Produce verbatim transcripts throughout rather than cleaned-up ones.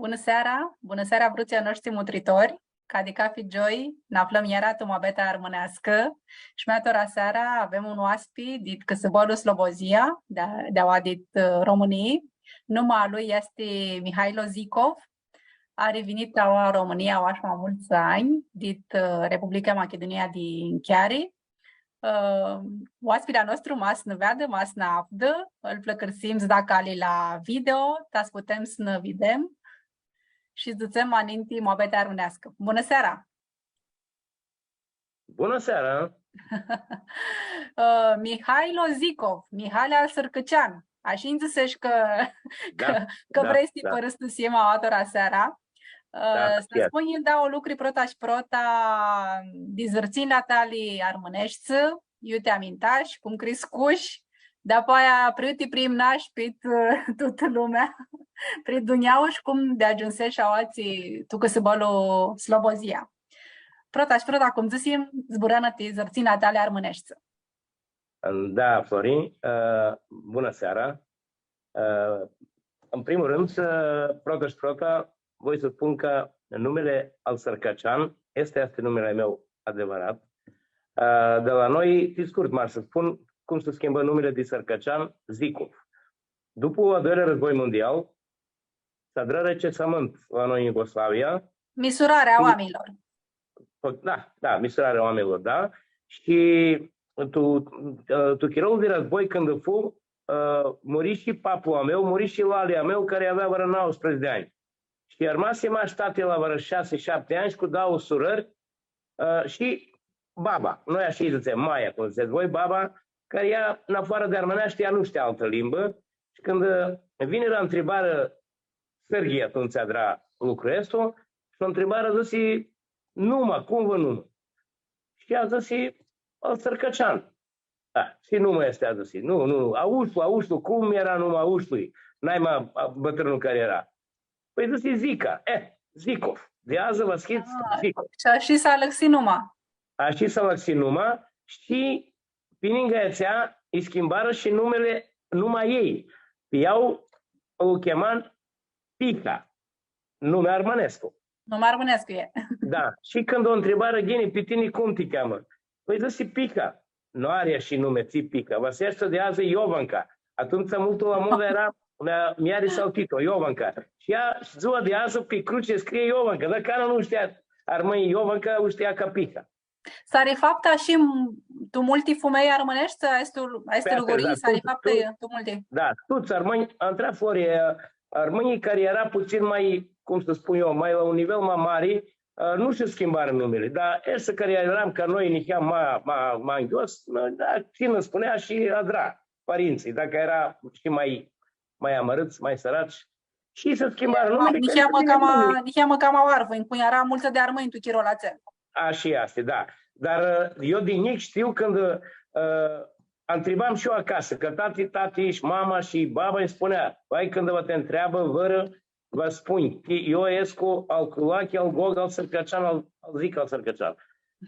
Bunã seara! Bunã seara, vruts a noshtri mutritori! Ca di cafi gioi, nã aflãm iara tu muabetea armãneascã shi mea tora seara avem un oaspi dit cãsãbãlu Slobozia, di, di aua dit, ã, Romãnii. Numa a lui easti Mihailo Zicov. Ari vinit aua Romãnia, aua shi ma multsã anj, dit, ã, Republica Machidunia di Ncheari. Ã, oaspili a nostru ma s-nã veadã, ma s-nã avdã, ãl pãlãcãrsim s-da cali la video, ta s-putem s-nã videm shi s-dutsem ma ninti muabetea armãneascã. Bunã seara! Bunã seara! Ã, Mihailo Zicov, Mihali al Sãrcãcean. Ashi nji dzãseshi cã, Da, cã, cã da, vrei s-ti da. pãrãstãsim aua tora seara. Ã, Da, s-nã chiar. spunj dauã lucri prota shi prota di zãrtsinjli a tali armãneshti, iu ti amintash, cum criscush, dapoaia pri iu ti priimnash prit, tutã lumea, prit dunjaua shi cum di agiumsesh aoatsi tu cãsãbãlu Slobozia. Prota shi prota, cum dzãsim, zburã-nã ti zãrtsinjli a tali armãneshti. Da, Florin, ã, bunã seara. Ã, în primul rând, ã, prota shi prota, voi să spun că numele al Sărcăcean este, este numele meu adevărat. Ã, de la noi, pe scurt, m-ar să spun, cum se schimbă numele de Sărcăcean, Zicov. După al doilea război mondial, s-adrã recensământ la noi în Iugoslavia. Misurarea a oamenilor. Da, da, misurarea a oamenilor, da. Shi tu, ã, tu chirolu di război, cãndu fu, ã, muri shi paplu a meu, muri shi lali a meu, cari avea vãrã nauãsprãdzatsi di anj. Shi armasi mash tati la vãrã shasi, shapti anj shi cu dauã surãri, ã, shi baba. Noi ashi lji dzãtsem, maia, cum dzãtsets voi, baba, cari ea, în afară de armãneashti, ea nu shtea altã limbã. Shi cãndu, ã, vinirã, ntribarã, Sãrghii atumtsea adra lucrul aestu, shi u ntribarã, dzãsi, „Numa, cum vã numã?” Shi ea dzãsi, „Al Sãrcãcean.” „Da, shi numa easti”, dzãsi. „Nu, nu, nu, Aushlu, Aushlu, cum eara numa Aushlui? Naima, a, bãtrãnlu cari eara.” „Pãi”, dzãsi, „Zica.” „Eh, Zicov. Di adzã va s-hits Zicov.” Shi ashi s-alãxi numa. Ashi s-alãxi numa shi pi ningã atsea lji schimbarã shi numili, numa a ljei. Pi ea u chema Piha. Nume armãnescu. Nume armãnescu e. Da. Shi cãndu u ntribarã, „Ghini, pi tini cum ti cheamã?” „Pãi”, dzãsi, „Piha.” „Nu ari ashi nume, tsi Piha. Va s-easti di adzã Iovanca.” Atumtsea multu la modã eara, mea, mea ari Saltito, Iovanca. Shi ea, dzua di adzã, pi cruci scrie Iovanca. Dar cari nu shtea armãnjlji Iovanca, u shtea ca Piha. S-ari faptã shi tu multi fumelj armãneshti, aestu, aestu lucru, da, s-ari faptã tu multi. Da, tuts armãnj, antrã Flori, armãnjlji cari eara putsãn ma, cum s-spun eu, ma la un nivel ma mari, ã, nu sh-schimbarã numili. Dar aeshti cari earam ca noi, niheam ma, ma, ma nghios, da, tsi nã spunea shi adra, pãrintsãlj, dacã eara shi ma, ma amãrãts, ma sãraci, shi s-schimbarã numili. Niheamã cama, niheamã cama oarfãnj, cum eara multsã di armãnj tu chirolu atsel. Ashi easti, da. Dar, ã, eu di njic shtiu cãndu, ã, ntribam shi eu acasã, cã tati, tati shi mama shi baba nji spunea, „Vai, cãndu va ti ntreabã vãrã, va spunj, eu escu al Culachi, al Gog, al Sãrcãcean, al, al Zica, al Sãrcãcean.”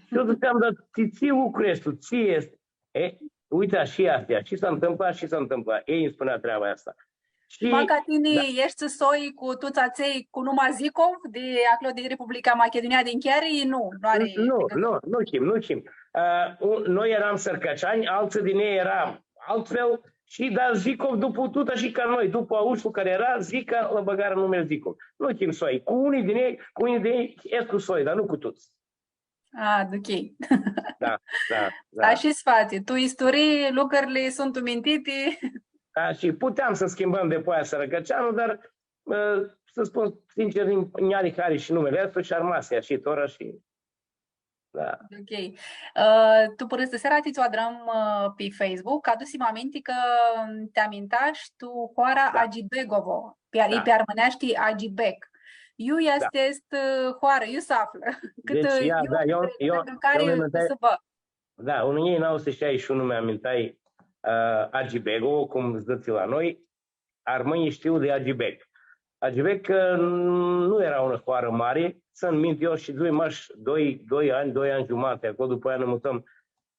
Shi eu dzãtseam, „Dar tsi, tsi lucru easti, tsi easti?” E, uite, ashi easti, ashi s-ntãmplã, ashi s-ntãmplã. Elj nji spunea treaba aestã. Shi, ma ca tini, da, eshti soi cu tuts atselj cu numa Zicov, di aclo, di Republica Machidunia di Ncheari, nu, nu ari... Nu, nu, nu him, nu him. Ã, noi earam sãrcãceanj, altsã di noi eara altfel shi, da, Zicov dupã tut, ashi ca noi, dupã Aushlu cari eara, Zica, lã bãgarã numili Zicov. Nu him soi, cu unii di noi, cu unii di noi escu soi, dar nu cu tuts. A, ok. Da, da, da. Ashi s-fatsi. Tu isturii, lucrili suntu mintiti. Da, shi puteam s-schimbãm dapoaia Sãrcãceanu, dar, ã, s-spun sincer, nj-ari hari shi numili aestu shi armasi ashi tora shi, da. Ok. Ã, tu pãrãstãsearea tsi u adrãm, ã, pi Facebook, adusim aminti cã ti amintash tu hoara Agibegovo. Pi, pi armãneashti Agibeg. Iu easti aestã hoarã, iu s-aflã? Cãtã... Deci, ea, iu, da, eu, eu, eu mi amintai, da, unã njilji nauã suti shaidzãts shi unu mi amintai, ã, Agibego, cum dzãtsi la noi, armãnjlji shtiu di Agibeg. Agibeg, ã, nu eara unã hoarã mari, tsãn minti, eu shidzui mash doi, doi anj, doi anj giumati aclo, dupã aia nã mutãm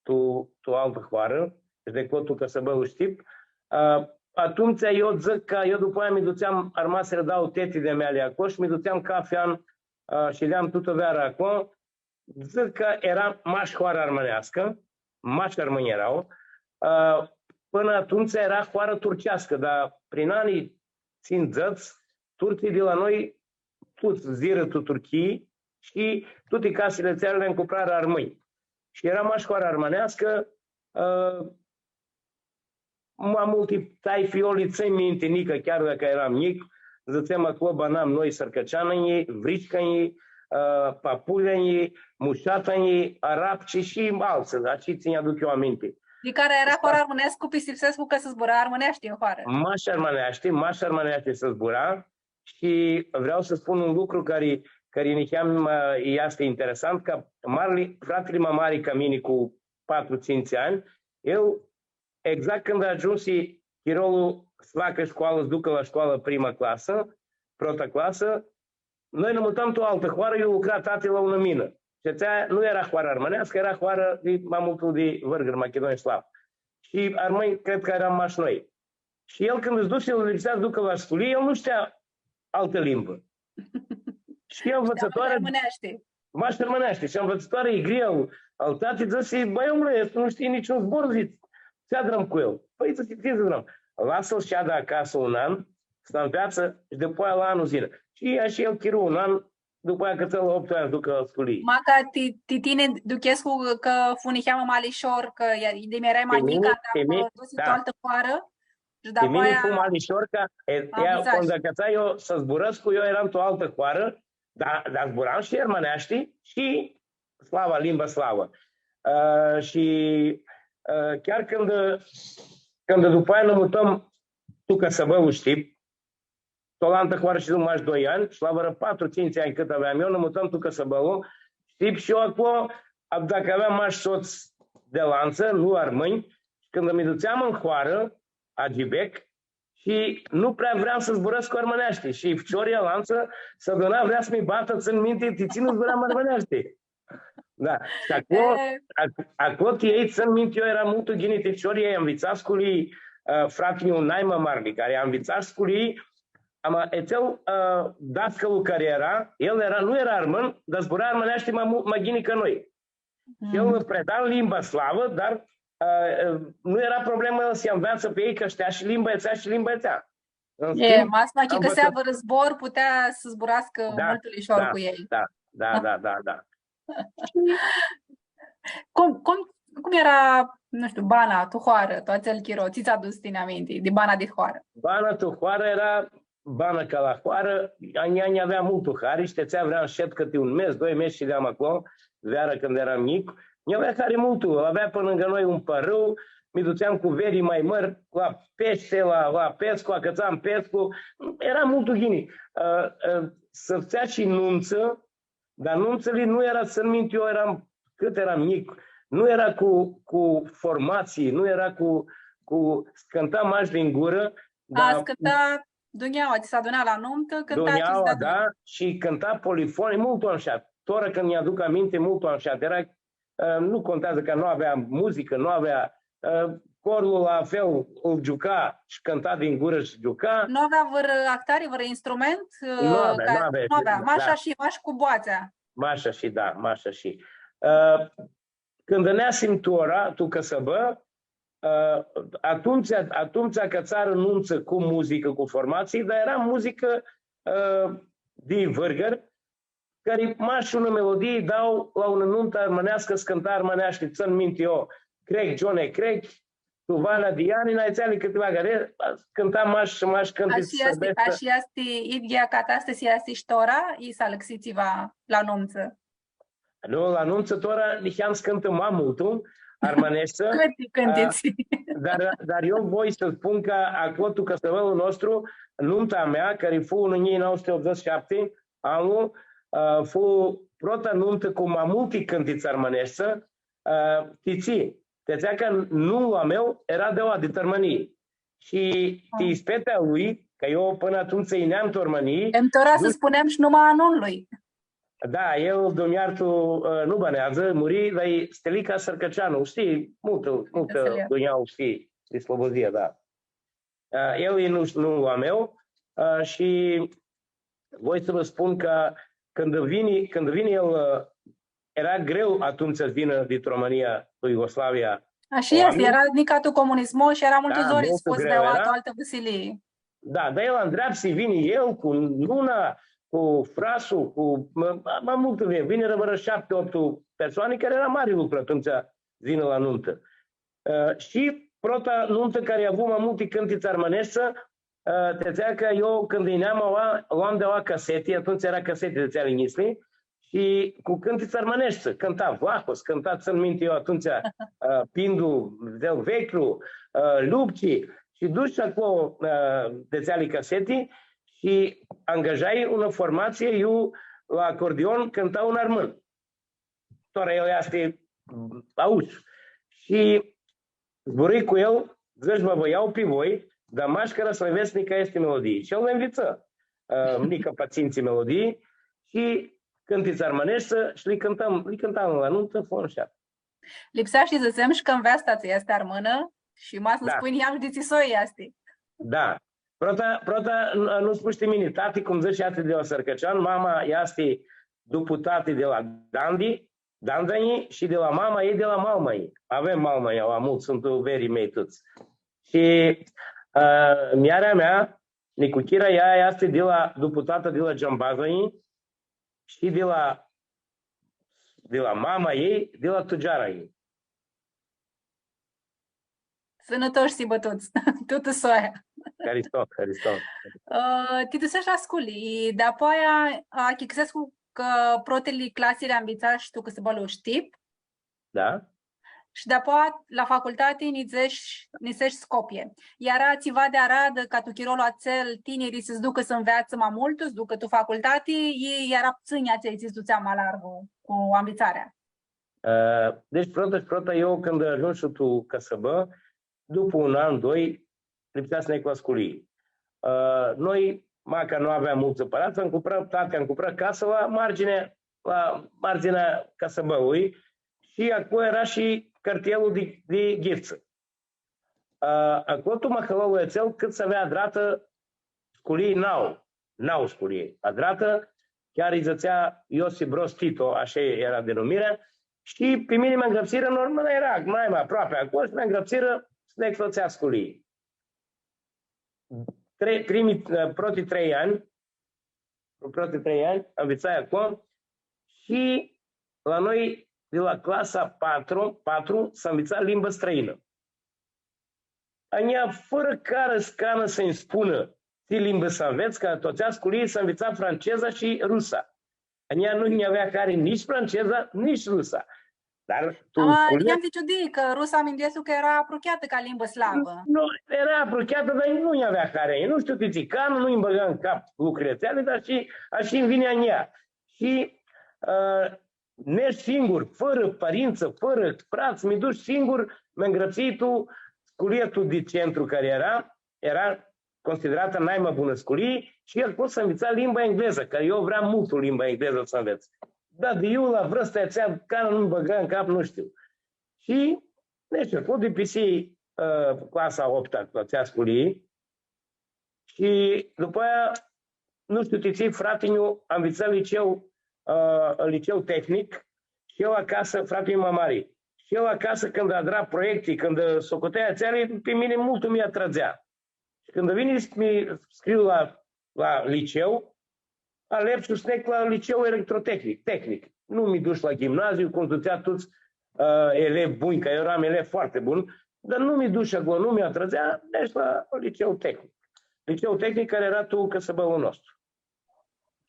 tu, tu altã hoarã, shi di aclo tu cãsãbãlu Shtip. Ã, atumtsea eu dzãc cã eu dupã aia mi dutseam, armasirã dauã teti di-a meali aclo shi mi dutseam cafi an, ã, shideam tutã veara aclo. Dzãc cã eara mash hoarã armãneascã, mash armãnj eara. Ã, pãnã atumtsea eara hoarã turceascã, dar prin anii tsindzãts, turtsãlj di la noi, tuts dzirã tu Turchii shi tuti casili atseali li ncuprarã armãnj. Shi eara mash hoarã armãneascã, ã, ma multi taifi, eu li tsãn minti, nica, chiar dacã eram njic, dzãtsem aclo, bãnam noi, sãrcãceanjlji, vricãnjlji, ã, papuljlji, mushatãnjlji, arapci shi altsã, dar shi tsi nj-aduc eu aminti. Di cari eara hoarã armãneascã, pistipsescu cã s-zbura armãneashti tu hoarã. Mash armãneashti, mash armãneashti s-zbura. Shi vreau s-spun un lucru cari, cari niheam, ã, easti interesant, cã marli, fratili ma mari ca mini cu patru, tsintsi anj, el, exact cãndu agiumsi chirolu s-facã scoalã, s-ducã la scoalã prima clasã, prota clasã, noi nã mutãm tu altã hoarã, iu lucra tati la unã minã. Shi atsea nu eara hoarã armãneascã, eara hoarã di, ma multu di vãrgãri, machidonj, slav. Shi armãnj, cred cã earam mash noi. Shi el, cãndu s-dusi, el lipsea s-ducã la sculii, el nu shtea altã limbã. Shi el, shtea nvitsãtoarea armãneashti. Mash armãneashti. Shi nvitsãtoarea, igrija al, al tati, dzãsi: „Bãi, omule, aestu nu shtii niciun zbor”, dzãtsi. „Tsi adrãm cu el?” „Pãi”, dzãtsi, „tsi adrãm? Lasã-l s-shadã acasã un an, s-anveatsã shi dupã aia la anlu s-yinã.” Shi ashi el chiru un an, dupã aia acãtsã la optu anj s-ducã la sculii. Maca ti, ti tini duchescu cã fu niheamã ma lishor, cã e-, di mi earai ma njic, ti mini, ti mini, da. Dusi tu altã hoarã shi dupã aia fu ma lishor, cã, e, ea, cãndu acãtsai eu s-zburãscu, eu eram tu altã hoarã, da, da, zburam shi armãneashti shi slava, limba slavã. Ã, shi, ã, chiar cãndu, cãndu dupã aia nã mutãm tu Cãsãbãlu, shtii, tu alantã hoarã shidzum mash doi anj, shi la vãrã patru, tsintsi anj cãt aveam eu, nã mutãm tu Cãsãbãlu, shtii, shi eu aclo, a, dacã aveam mash sots di alantsã, nu armãnj, shi cãndu mi dutseam tu hoarã, Agibec, shi nu prea vream s-zburãscu armãneashti. Shi ficiorlji alantsã s-aduna, vrea s-mi batã, tsãn minti, ti tsi nu zburam armãneashti. Da. Shi aclo, e, ac-, aclo ti elj, tsãn minti, eu eram multu ghini ti ficiorlji, elj anvitsasculi, ã, frati-nju nai ma marli, cari anvitsasculi, ama, atsel, ã, dascalu cari eara, el eara, nu eara armãn, dar zbura armãneashti ma mu-, ma ghini ca noi. Shi el nã preda limba slavã, dar, ã, ã, nu eara problemã el s-lji anveatsã pi elj, cã shtea shi limba atsea shi limba atsea. În schimb, e, ma s-achicãsea vãrã zbor, putea s-zburascã multu lishor cu elj. Da, da, da, da, da. Cum, cum, cum eara, nu shtiu, bana tu hoarã, tu atsel chiro, tsi tsã adusi tini aminti di bana di hoarã? Bana tu hoarã eara bana ca la hoarã, a njia nj-avea multu hari, shi ti atsea vream s-shed cãti un mes, doi mesh shideam aclo, veara cãndu eram njic. Nj-avea hari multu, avea pãnã lângã noi un pãrãu, mi dutseam cu verii ma mãri la peshti, la, la pescu, acãtsam pescu, eara multu ghini. Ã, ã, s-fãtsea shi numtsã, dar numtsãli nu eara, tsãn minti, eu eram, cãt eram njic, nu eara cu, cu formatsii, nu eara cu, cu, s-cãnta mash din gurã, a, dar s-cãnta dunjaua, tsi s-aduna la numtã, cãnta dunjaua, da, shi cãnta polifoni, multu amshat. Tora cãndu nj-aduc aminti, multu amshat. Eara, ã, nu conteazã cã nu avea muzicã, nu avea, ã, corlu la fel, ãl giuca shi cãnta din gurã shi giuca. Nu avea vãrã ahtari, vãrã instrument? Nu avea, ã, nu avea, nu avea. Mash ashi, mash cu boatsea. Mash ashi, da, mash ashi. Ã, cãndu neasim tora, tu cãsãbã, ã, atumtsea, atumtsea acãtsarã numtsã cu muzicã, cu formatsii, dar eara muzicã, ã, di vãrgãri, cari mash unã melodii dau la unã numtã armãneascã, s-cãnta armãneashti, tsãn minti eu, Crec, Gione, crec, tu Valea di Ianina, atseali cãtiva cari, cãnta mash, mash cãntitsi. Ashi easti, ashi easti, idyea catastasi easti shi tora, i s-alãxi tsiva la numtsã? Nu, la numtsã tora niheam s-cãntã ma multu, armãneashti. Cãti, cãntitsi. Ã, dar, dar eu voi s-spun cã aclo tu cãsãbãlu a nostru, numta a mea, cari fu tu unã njilji nauã suti optzeci shi shapti, anlu, ã, fu prota numtã cu ma multi cãntitsi armãneshti, ã, ti tsi? Ti atsea cã nunlu a meu eara di aoa, di Armãnii. Shi ti ispetea lui, cã eu pãnã atumtsea yineam tu Armãnii. Em, tora s-spunem shi numa a nunlui. Da, el, Dumnidzã ljartã, ã, nu bãneadzã, muri, dar e Stelica Sãrcãceanu, shtii, multã, multã dunjauã shtii, di Slobozia, da. Ã, el e, nu, nu lu am eu, ã, shi voi s-vã spun cã cãndu vini, cãndu vini el, ã, eara greu atumtsea s-vinã dit Romãnia tu Iugoslavia. Ashi easti, oaminj. Eara nica tu comunismu shi eara multu zori s-fudz di la altã vãsilii. Da, dar el andreapsi, vini el cu nuna, cu frasul, cu, ma, ma, ma multu vini, vinirã vãrã shapti, optu persoani, cari eara mari lucru atumtsea s-yinã la numtã. Ã, shi prota numtã cari avu ma multi cãntitsi armãneshti, ã, ti atsea cã eu, cãndu yineam aua, loam di aua caseti, atumtsea eara caseti, di atseali njitslji, shi cu cãntitsi armãneshti, cãnta Vlahos, cãnta, tsãn minti eu atumtsea, ã, Pindu, Del Veclu, ã, Lupci, shi dush aclo, ã, di atseali caseti shi angajai unã formatsii, iu la acordeon cãnta un armãn. Tora el easti aush. Shi zburãi cu el, dzãsh, mã, vã ljau pi voi, dar mash cara s-nvets nica aesti melodii. Shi el nã nvitsã, ã, nica patru tsintsi melodii shi cãntitsi armãneshti shi li cãntãm, li cãntãm la numtã, fãrã shi Lipseashti s-dzãtsem shi cã nveasta tsã easti armãnã shi ma s-nã spunj ea shi di tsi soi easti. Da. Prota, prota, nu, nu spush ti mini, tati, cum dzãsh, easti di la Sãrcãcean, mama easti dupu tati di la Dandi, Dandanji, shi di la mama ei di la Malmanji. Avem Malmanji, la multsã, suntu verii mei tuts. Shi, ã, muljarea mea, nicuchira, ea easti di la, dupu tata, di la Giambazanji shi di la, di la mama ei, di la Tugearanji. Sãnãtoshi s-hibã tuts, tutã soia. Haristo, haristo. Ã, ti dusesh la sculii, dapoaia, achicãsescu cã protili clasi li anvitsash tu cãsãbãlu Shtip. Da. Shi dapoaia, la facultati, nidzesh, nisesh Scopie. Eara tsiva di aradã, ca tu chirolu atsel, tinirlji s-ducã s-nveatsã ma multu, s-ducã tu facultati, i eara ptsãnj atselj tsi s-dutsea ma largu cu anvitsarea? Ã, deci, prota shi prota, eu, cãndu agiumshu tu cãsãbã, dupu un an, doi, lipsea s-neg la sculii. Ã, noi, maca nu aveam multsã pãradz, am cumpãrat, tati, am cumpãrat casã la marginea, la marginea cãsãbãlui shi aclo eara shi cartierlu di, di Ghiftsã. Ã, aclo tu mãhãlãlu atsel, cãt s-avea adratã sculii, n-au, n-au sculii adratã, chiar lji dzãtsea Iosif Broz Tito, ashi eara denumirea, shi pi mini mi ngrãpsirã, normal, eara nai ma aproapi aclo shi mi ngrãpsirã s-neg la atsea sculii. Trei, primii, ã, protslji trei anj, protslji trei anj, anvitsai aclo shi la noi, di la clasa patru, patru, s-anvitsa limbã strãinã. A njia, fãrã carã s-canã s-nji spunã tsi limbã s-anvets, cã tu atsea sculii s-anvitsa franceza shi rusa. A njia nu nj-avea hari nitsi franceza, nitsi rusa. Dar tu sculii... Ama, sculii, easti ciudii, cã rusa, minduescu cã eara aprucheatã ca limbã slavã. Nu, eara aprucheatã, dar nu nj-avea hari. Nu shtiu ti tsi canã, nu-nj bãga tu cap lucrili atseali, dar shi, ashi nj-, vini a njia. Shi, ã, neshu singur, fãrã pãrintsã, fãrã frats, mi dush singur, mi ngrãpsii tu sculia tu di centru cari eara, eara consideratã nai ma bunã sculii, shi aclo s-anvitsa limba englezã, cã eu vream multu limba englezã s-anvets. Dar di iu la vãrsta atsea, canã nu-nj bãga tu cap, nu shtiu. Shi, deci, aclo dipisii, ã, clasa a opta, tu atsea sculii, shi dupã aia, nu shtiu ti tsi, frati-nju anvitsã liceu, ã, liceu tehnic, shi el acasã, frati-nju ma mari, shi el acasã, cãndu adra proiecti, cãndu socotea atseali, pi mini multu mi atrãdzea. Shi cãndu vini s-mi scriu la, la liceu, alepshu s-neg la liceu electrotehnic, tehnic. Nu mi dush la ghimnaziu, cum s-dutsea tuts, ã, elevi buni, cã eu eram elev foarte bun, dar nu mi dush aclo, nu mi atrãdzea, deci la liceu tehnic. Liceu tehnic cari eara tu cãsãbãlu a nostru.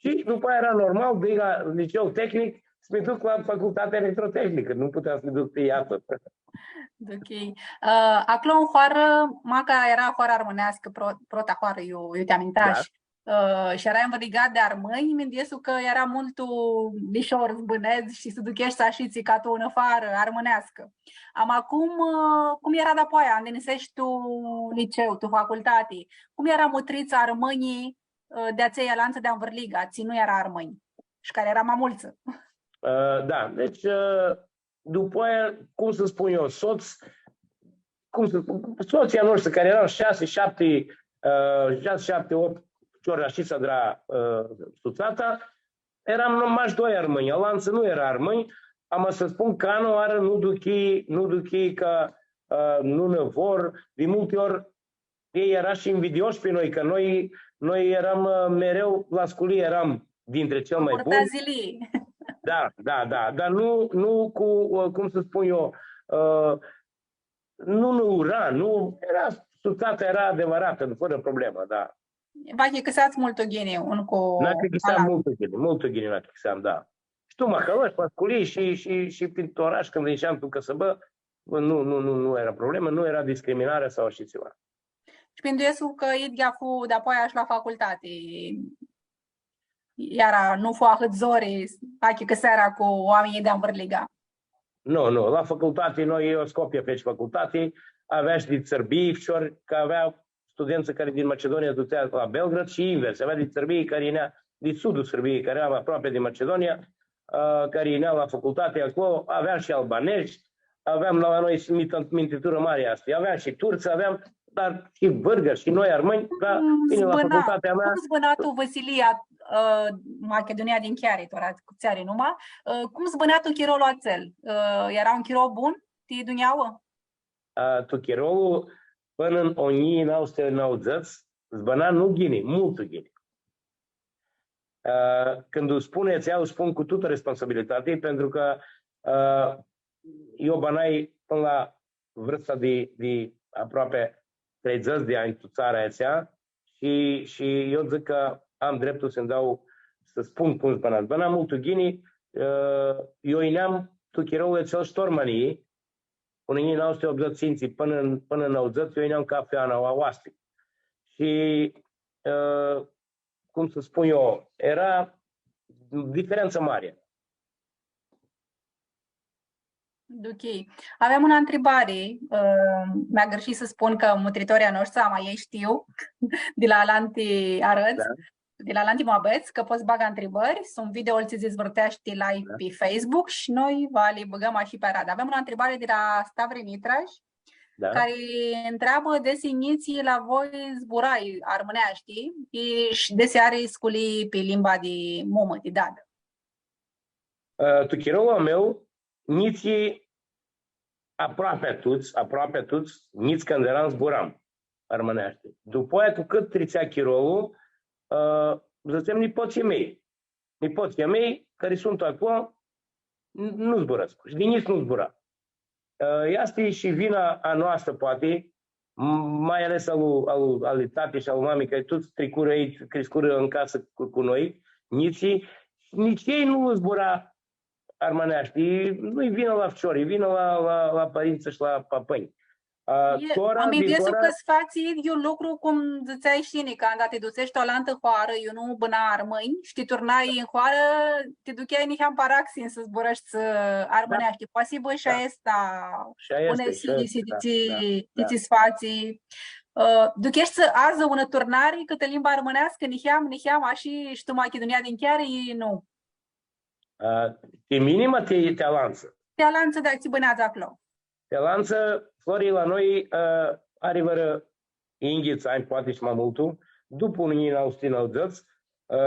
Shi dupã aia eara normal, di la liceu tehnic, s-mi duc la facultatea electrotehnicã, nu puteam s-mi duc pi altã. Ok. Ã, aclo tu hoarã, maca eara hoarã armãneascã, pro-, prota hoarã, iu, iu ti amintash. Da. Ã, shi earai anvãrligat di armãnj, minduescu cã eara multu lishor s-bãnedz shi s-ducheshti ashitsi ca tu unã hoarã armãneascã. Ama cum, ã, cum eara dapoaia, anda nisesh tu liceu, tu facultati? Cum eara mutrits armãnjlji, ã, di atselj alantsã di anvãrliga, tsi nu eara armãnj? Shi cari eara ma multsã? Ã, da, deci, ã, dupã aia, cum s-spun eu, sots, cum s-, sotslji a noshtri cari earam shasi, shapti, ã, shasi, shapti, optu ficiori, ashi s-adra, ã, sutsata, earam mash doi armãnj, alantsã nu eara armãnj, ama s-spun cã canãoarã nu duchii, nu duchii cã, ã, nu nã vor, di multi ori elj eara shi invidioshi pi noi, cã noi, noi earam, ã, mereu la sculii, earam dintre cel mai bun. Purtazilii. Da, da, da, dar nu, nu cu, ã, cum s-spun eu, ã, nu, nu ura, nu, eara, sutsata eara adevãratã, fãrã problemã, da. Vã achicãseats multu ghini un cu alantu. Nã achicãseam multu ghini, multu ghini nã achicãseam, da. Shi tu mahalã, shi la sculii, shi, shi, shi prin orash, cãndu yinjeam tu cãsãbã, nu, nu, nu, nu eara problemã, nu eara discriminari sau ashi tsiva. Shi minduescu cã idyea fu dapoaia shi la facultati. Iara, nu fu ahãt zori achicãsearea cu oaminjlji di anvãrliga. Nu, nu. La facultati, noi, eu Scopia feci facultati, avea shi di Sãrbii ficiori, cã avea studentsã cari din Macedonia s-dutsea la Belgrad shi invers. Avea di Sãrbii cari yinea, di sudul Sãrbiei, cari eara aproapi di Macedonia, ã, cari yinea la facultati aclo, avea shi albanezi, aveam la noi, mi-, mintiturã mari aestã. Aveam shi turtsã, aveam, dar shi vãrgãri, shi noi armãnj, dar, bine, la facultatea mea. Cum s-bãna tu vãsilia, ã, Machidunia di Ncheari, tora cu tsi ari numa, ã, cum s-bãna tu chirolu atsel? Ã, eara un chiro bun ti dunjauã? Ã, tu chirolu, pãnã tu unã njilji nauã suti nauãdzãts, s-bãna nu ghini, multu ghini. Ã, cãndu u spun atsea, u spun cu tutã responsabilitati, pentru cã, ã, eu bãnai pãnã la vãrsta di, di aproapi treidzãts di anj tu tsara atsea shi, shi eu dzãc cã am dreptul s-nji dau, s-spun cum s-bãna. S-bãna multu ghini, ã, eu yineam tu chirolu atsel shi tu Romãnii, unã njilji nauã suti optudzãts shi tsintsi pãnã tu, pãnã tu nauãdzãts, eu yineam cafi an oaspi. Shi, ã, cum s-spun eu, eara diferentsã mari. Ok. Avem unã ntribari, ã, mi-agãrshii s-spun cã mutritorlji a noshtri, ama elj shtiu, di la alanti arãdz, da, di la alanti muabets, cã pot s-bagã ntribãri, suntu videouri tsi s-dizvãrteashti live, da, pi Facebook shi noi va li bãgãm ashi pi aradã. Avem unã ntribari di la Stavri Mitraj, da, cari ntreabã desi njitslji la voi zburai armãneashti, shi desi ari sculii pi limba di mumã, di dadã. Ã, tu chirolu a meu, njitslji aproapi tuts, aproapi tuts, njits cãndu earam, zburam armãneashti. Dupã aia, cu cãt tritsea chirolu, ã, dzãtsem, nipotslji a mei, nipotslji a mei, cari suntu aclo, n-, nu zburãscu. Shi di njits nu zbura. Ã, easti shi vina a noastrã, poati, m-, mai ales a lui, a lui, a lui tati shi a lui mami, cari tuts tricurã, elj criscurã tu casã cu, cu noi, njitslji, nitsi elj nu zbura armãneashti. E, nu-i vina la ficiori, e vina la, la, la pãrintsã shi la pãpãnj. Ã, e, tora, mi minduescu cã s-fatsi idyiul lucru cum dzãtseai shi tini, cã anda ti dutseshti tu alantã hoarã, iu nu bãna armãnj, shi ti turnai tu hoarã, ti ducheai niheam paraxin s-zburãshti, ã, armãneashti. Da. Poati s-hibã shi aestã, shi aestã, unã esintsã, shi aestã, da, tsi, da, tsi s-fatsi. Ã, ducheshti adzã unã turnari cãtã limba armãneascã, niheam, niheam, ashi shi tu Machidunia di Ncheari, i nu? Ã, ti mini, ma ti, ti alantsã? Ti alantsã, da, tsi bãneadzã aclo. Ti alantsã, Flori, la noi, ã, ari vãrã yinghits anj, poati shi ma multu, dupã unã njilji nauã suti nauãdzãts, ã,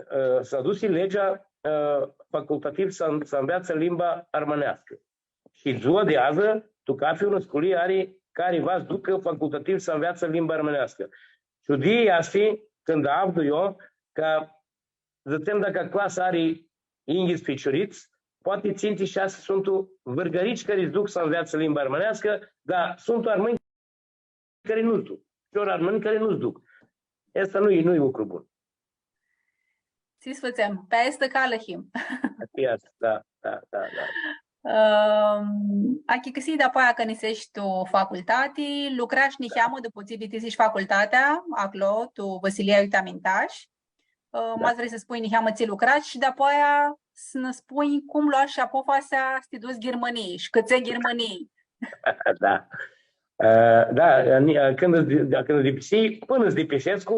ã, s-adusi legea, ã, facultativ s-, s-anveatsã limba armãneascã. Shi dzua di adzã, tu cafi unã sculii ari cari va s-ducã facultativ s-anveatsã limba armãneascã. Ciudii easti cãndu avdu eu cã, dzãtsem, dacã clasa ari yinghits ficiurits, poati tsintsi, shasi suntu vãrgãrits cari s-duc s-anveatsã limba armãneascã, dar suntu armãnj cari nu s-duc. Ficiori armãnj cari nu s-duc. Aestã nu-i, nu-i lucru bun. Tsi s-fãtsem? Pi aestã calã him. Ashi easti, da, da, da, da. Ãm, achicãsii dapoaia cã niseshi tu facultati, lucrash niheamã, dupã tsi bitisish facultatea, aclo, tu vãsilia iu ti amintash. Ã, da. Ma s-vrei s-spunj niheamã tsi lucrash shi dapoaia s-nã spunj cum loash apofasea s-ti duts Ghirmãnii shi cãtse Ghirmãnii. Da. Ã, da, ni-, ã, cãndu s-di-, da, cãndu s-dipisii, pãnã s-dipisescu,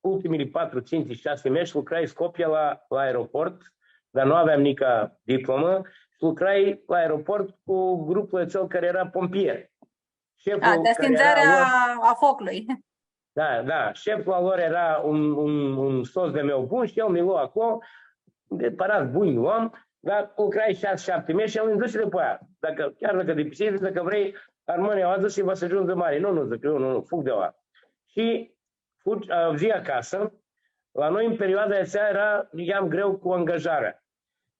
ultimili patru, tsintsi, shasi mesh, lucrai Scopia la, la aeroport, dar nu aveam nica diplomã, shi lucrai la aeroport cu grupul atsel cari eara pompieri. Sheflu, a, di cari eara stindzarea a lor, a foclui. Da, da, sheflu a lor eara un, un, un sots di-a meu bun shi el mi lo aclo, di parats bunj lu am, dar lucrai shasi, shapti meshi shi el nji dzãsi dupã aia, dacã, chiar dacã dipisi, dacã vrei, armãnjlji, dzãsi, va s-agiundzi mari. Nu, nu, dzãc, eu nu, nu, fug di la. Shi fug, a, fudzi acasã. La noi, în perioada atsea, eara, ljiam greu cu angajarea.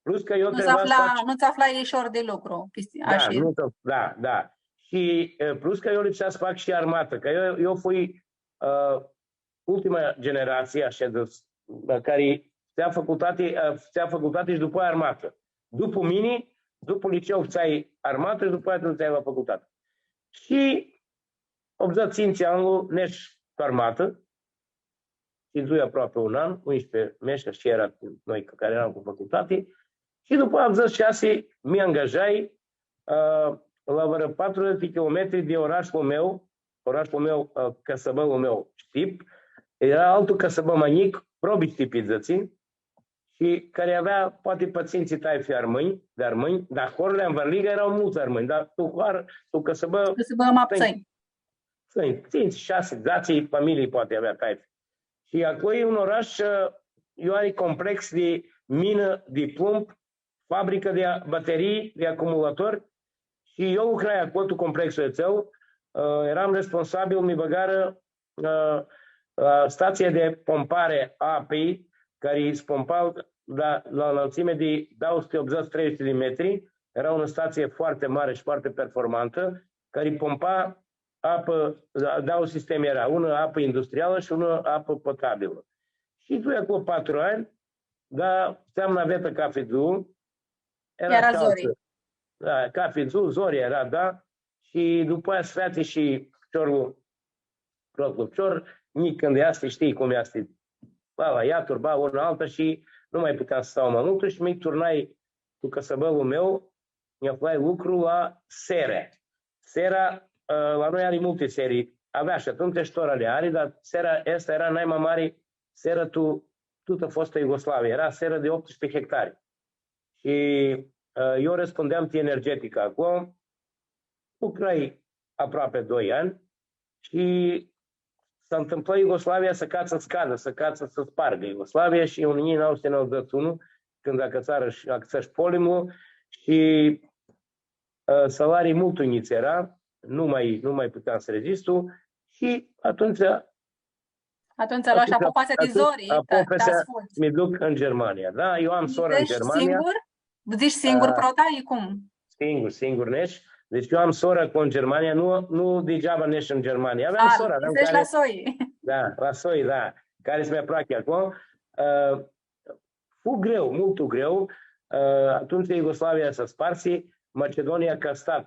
Plus cã eu nu ts-afla, nu ts-afla lishor di lucru, chestii, da, ashi. Nu ts-af-, da, da. Shi, e, plus cã eu lipsea s-fac shi armatã, cã eu, eu fui, ã, ultima generatsii, ashi dzãc, la cari fãtsea facultati, ã, fãtsea facultati shi dupã aia armatã. Dupã mini, dupã liceu fãtseai armatã shi dupã aia ti dutsai la facultati. Shi optzeci tsintsi anlu nesh tu armatã, shidzui aproapi un an, unsprãdzatsi meshi, shi eara cu noi, cu cari eram cu facultati, shi dupã optzeci shasi mi angajai, ã, la vãrã patrudzãts di kilometri di orashlu meu, orashlu meu, ã, cãsãbãlu meu, Shtip, eara altu cãsãbã ma njic, Probi Shtip lji dzãtsi, shi cari avea poati pãtsintsi taifi armãnj, di armãnj, dar horli anvãrliga eara multsã armãnj, dar tu hoarã, tu cãsãbã, cãsãbã ma ptsãnj. Ptsãnj, tsintsi, shasi, dzatsi familii poati avea taifi. Shi aclo e un orash, ã, iu ari complex di minã di plumb, fabricã di a-, baterii, di acumulatori, shi eu lucrai aclo, tu complexlu atsel, ã, eram responsabil, mi bãgarã, ã, la statsia di pompari a apãljei, cari s-pompa la, la unã înãltsimi di dauã suti optzeci, trei suti di metri, eara unã statsie foarte mari shi foarte performantã, cari pompa apã, da, dauã sistemi eara, unã apã industrialã shi unã apã potabilã. Shi shidzui aclo patru anj, da, fãtseam navetã cafi dzuã. Eara, eara shi altsã zori. Da, cafi dzuã, zori eara, da. Shi dupã aia s-featsi shi ficiorlu, protlu ficior, njic cãndu easti, shtii cum easti. Ba la iatur, ba unã altã shi nu ma puteam s-stau ma multu shi mi turnai tu cãsãbãlu meu, nj-aflai lucru la Sere. Sera, ã, la noi ari multi seri. Avea shi atumtsea shi tora li ari, dar Sera aestã eara nai ma mari serã tu tutã fosta Iugoslavia. Eara serã di optsprãdzatsi hectari. Shi, ã, eu răspundeam ti energetica aclo. Lucrai aproapi doi anj shi s-ntãmplã Iugoslavia s-acatsã s-cadã, s-acatsã s-spargã Iugoslavia shi tu unã njilji nauã suti nauãdzãts shi unu, cãndu acãtsarã shi, acãtsã shi polimlu shi, ã, salarii multu njits eara, nu ma, nu ma puteam s-rezistu shi atumtsea, atumtsea luai shi apofasea di zori, cã, cã s-fudz. Mi duc tu Germania, da? Eu am sorã tu Germania. Dzãts singur? Dzãts singur, ã, prota? E cum? Singur, singur, nesh. Deci eu am sorã aclo tu Germania, nu, nu degeaba nesh tu Germania. Aveam sorã, aveam, la soi. Da, la soi, da. Cari s-mi aproachi aclo. Ã, fu greu, multu greu. Ã, atumtsea Iugoslavia s-sparsi, Macedonia ca stat,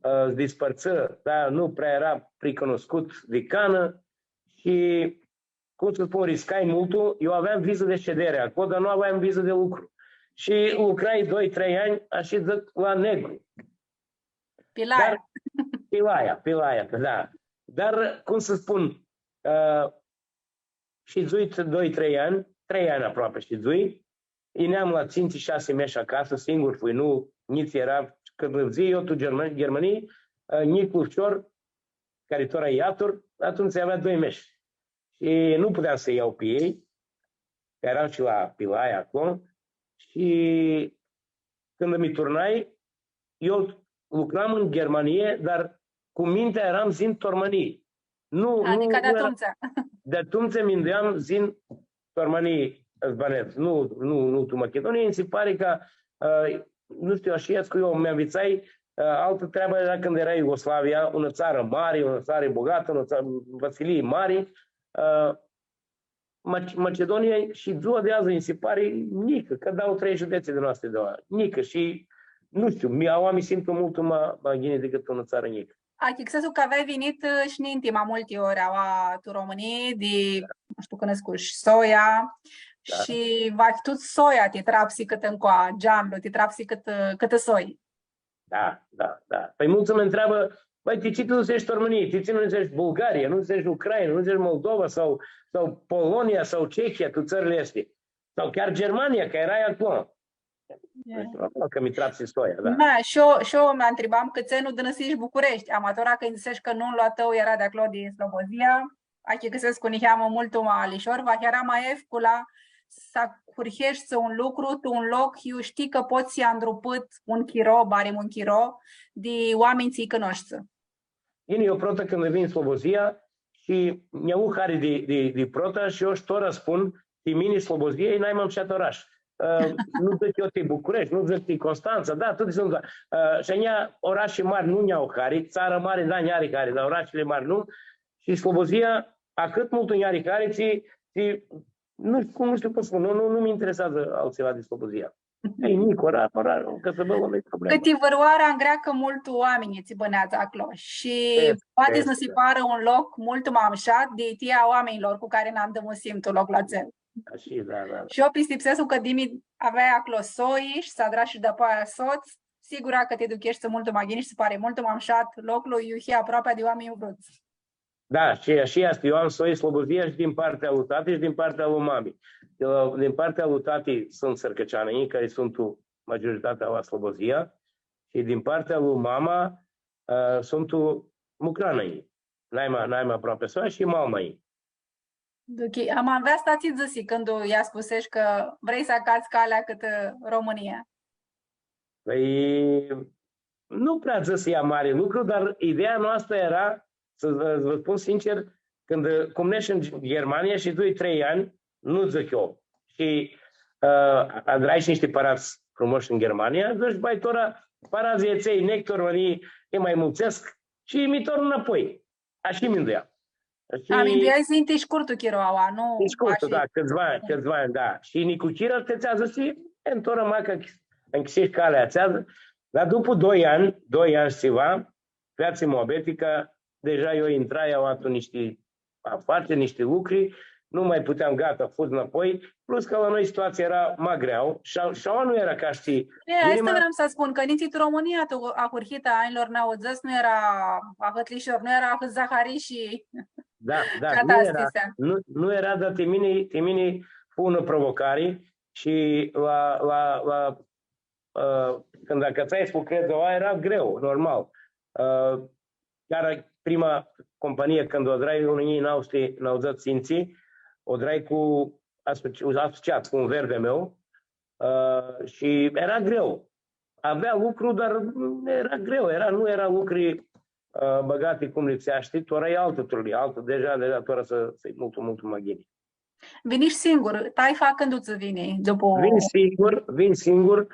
ã, s-dispãrtsã, da, nu prea eara pricunuscut di canã shi cum s-spun, riscai multu, eu aveam vizã di shedere aclo, dar nu aveam vizã di lucru. Shi lucrai doi, trei anj, ashi dzãc, la negru. Pilaia. Dar, pilaia, pilaia, da. Dar, cum s-spun, ã, shidzui doi, trei anj, trei anj aproapi shidzui, yineam la tsintsi, shasi mesh acasã, singur fui, nu, njits eara, cãndu fudzii eu tu Germã-, Germãnii, ã, njiclu ficior, cari tora e iatur, atumtsea avea doi mesh. Shi nu puteam s-lji ljau pi elj, cã eram shi la Pilaia aclo. Shi cãndu mi turnai, eu lucram tu Germanii, dar cu mintea eram s-yin tu Romãnii. Nu, nu, adicã di atumtsea. Di atumtsea minduiam s-yin tu Romãnii s-bãnedz. Nu, nu, nu tu Machidunii, nji si pari cã, ã, nu shtiu, ashi escu eu, mi anvitsai, ã, altã treabã eara cãndu eara Iugoslavia, unã tsarã mari, unã tsarã bogatã, unã tsarã, vãsilii mari, ã, Mac-, Macedonia shi dzua di adzã nji si pari njicã, cã dauã, trei judetsi di noastri di la njicã shi, nu shtiu, mi, aua mi simtu multu ma, ma ghini dicãt unã tsarã njicã. Achicãsescu cã aveai vinitã, ã, shi ninti ma multi ori aua tu Romãnii, di, nu shtiu, cãndu nãscushi soia, da, shi vahi tut soia ti trapsi cãtã ncoa, geanlu, ti trapsi cãtã, cãtã soi. Da, da, da. Pãi multsã mi ntreabã, „Bãi, ti tsi ti duseshi tu Romãnii? Ti tsi nu duseshi Bulgaria, nu duseshi Ucraina, nu duseshi Moldova sau, sau Polonia sau Cehia, tu tsãrli aesti? Sau chiar Germania, cã erai aclo.” Deci, normal cã mi trapsi soia, da. Da, shi eu, shi eu mi ntribam cãtse nu dãnãsish Bucureshti. Ama tora cã nji dzãsesh cã nunlu a tãu eara di aclo, di Slobozia, achicãsescu niheamã multu ma lishor, va eara ma efcula s-ahurheshti un lucru tu un loc, iu shtii cã pots s-andrupãts un chiro, barim un chiro, di oaminj tsi-lj cãnoshti. Ghini, eu prota cãndu vinj Slobozia shi nj-avu hari di, di, di prota shi eu shi tora spun, ti mini Slobozia e nai ma mushat orash. Ã, nu dzãc eu ti Bucureshti, nu dzãc ti Constantsa, da, tuti suntu, da. Ã, shi a njia orashi mari nu nj-au hari, tsarã mari, da, nj-ari hari, dar orashili mari nu. Shi Slobozia, ahãt multu nj-ari hari, tsi, tsi, nu shtiu cum, nu shtiu cum s-spun, nu, nu, nu mi intereseadzã altsiva di Slobozia. E, njic, ora, ora, cã s-bãgã, nu-i problemã. Cãtivãrãoarã angreacã multu oaminjlji tsi bãneadzã aclo. Shi poati s-nã si parã un loc multu ma mushat di tia a oaminjlor cu cari nã andãmusim tu loclu atsel. Ashi, da, da, da. Shi eu pistipsescu cã Dimi avea aclo soi shi s-adra shi dapoaia sots, sigura cã ti ducheshti multu ma ghini shi s-pari multu ma mushat loclu, iu hii aproapea di oaminj vruts. Da, shi, shi aestã, eu am soi Slobozia shi din partea lui tati shi din partea lui mami. Din partea lui tati suntu sãrcãceanjlji, cari suntu majoritatea la Slobozia, shi din partea lui mama, ã, suntu mucranãnj. Nai ma, nai ma aproapi soi shi mama ei. Ok, ama nveasta tsi dzãsi cãndu lj-spusesh cã vrei s-acats calea cãtã Romãnia? Pãi, nu prea dzãsi ea mari lucru, dar ideea noastrã eara, s-vã, s-vã spun sincer, cãndu, cum nesh tu Ghermania shi doi, trei anj, nu dzãc eu. Shi, ã, adrai shi nishti paradz frumoshi tu Ghermania, dzãsh, bai, tora, paradzlji atselj, nec tu Romãnii, e ma multsescu shi mi tornu nãpoi. Ashi minduiam. Shi... A, minduiai s-intri shcurtu chiro aua, nu... Shcurtu, ashi. Da, cãtsiva anj, cãtsiva anj, da. Shi nicuchira ti atsea dzãsi, e, tora ma cã nchisesh calea atsea, dar dupu doi anj, doi anj shi tsiva, featsi muabeti cã deja eu intrai aua tu nishti afaceri, nishti lucri, nu ma puteam, gata, fudz nãpoi, plus cã la noi situatsia eara ma greauã, shi a-, shi aua nu eara ca, shtii... E, aestã vream s-spun, cã nitsi tu Romãnia, tu ahurhita a anjlor nauãdzãts, nu eara ahãt lishor, nu eara ahãt zahari shi... Da, da, nu eara, catastisea. Nu, nu eara, dar ti mini, ti mini fu unã provocari shi la, la, la, ã, cãndu acãtsai s-lucredz aua, eara greu, normal. Ã, chiar prima companie, cãndu u adrai, unã njilji nauã suti nauãdzãts shi tsintsi, u adrai cu asoci-, asociat cu un ver di-a meu, ã, shi eara greu. Avea lucru, dar eara greu, eara, nu eara lucri, ã, bãgati cum lipsea, shtii, tora e altã turlii, altã, deja, deja, tora s-, s-hii multu, multu ma ghini. Vinish singur, taifa cãndu tsã vini? Dupu... Vin singur, vin singur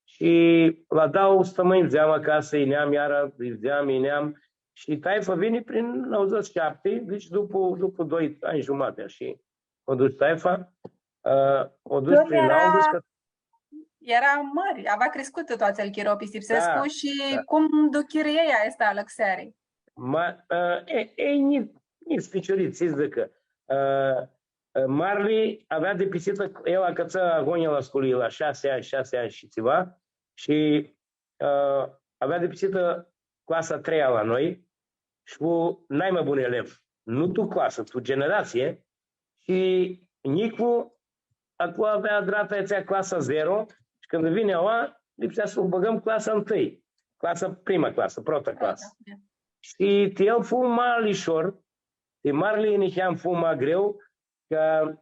shi la dauã stãmãnj, yinam acasã, yineam iara, yinam, yineam. Shi taifa vini prin nauãdzãts shi shapti, deci dupu, dupu doi anj jumati, ashi. U dush taifa, ã, u dush prin nauãdzãts, cã... Eara mãri, avea criscutã tu atsel chiro, pistipsescu, da, shi da. Cum duchirã elj aestã alãxeari? Ma, ã, e, e, nji-, nji ficiurits, tsi s-dzãcã. Ã, ã, marli avea dipisitã, el acãtsã agonjlji la sculii la shasi anj, shasi anj shi tsiva, shi ã, avea dipisitã clasa a treia la noi shi fu nai ma bun elev. Nu tu clasã, tu generatsii. Shi njiclu, aclo avea adratã atsea clasa zero shi cãndu vini aua, lipsea s-lu bãgãm clasa ntãi. Clasa, prima clasã, prota clasã. Da, da. Shi ti el fu ma lishor, ti marli niheam fu ma greu, cã...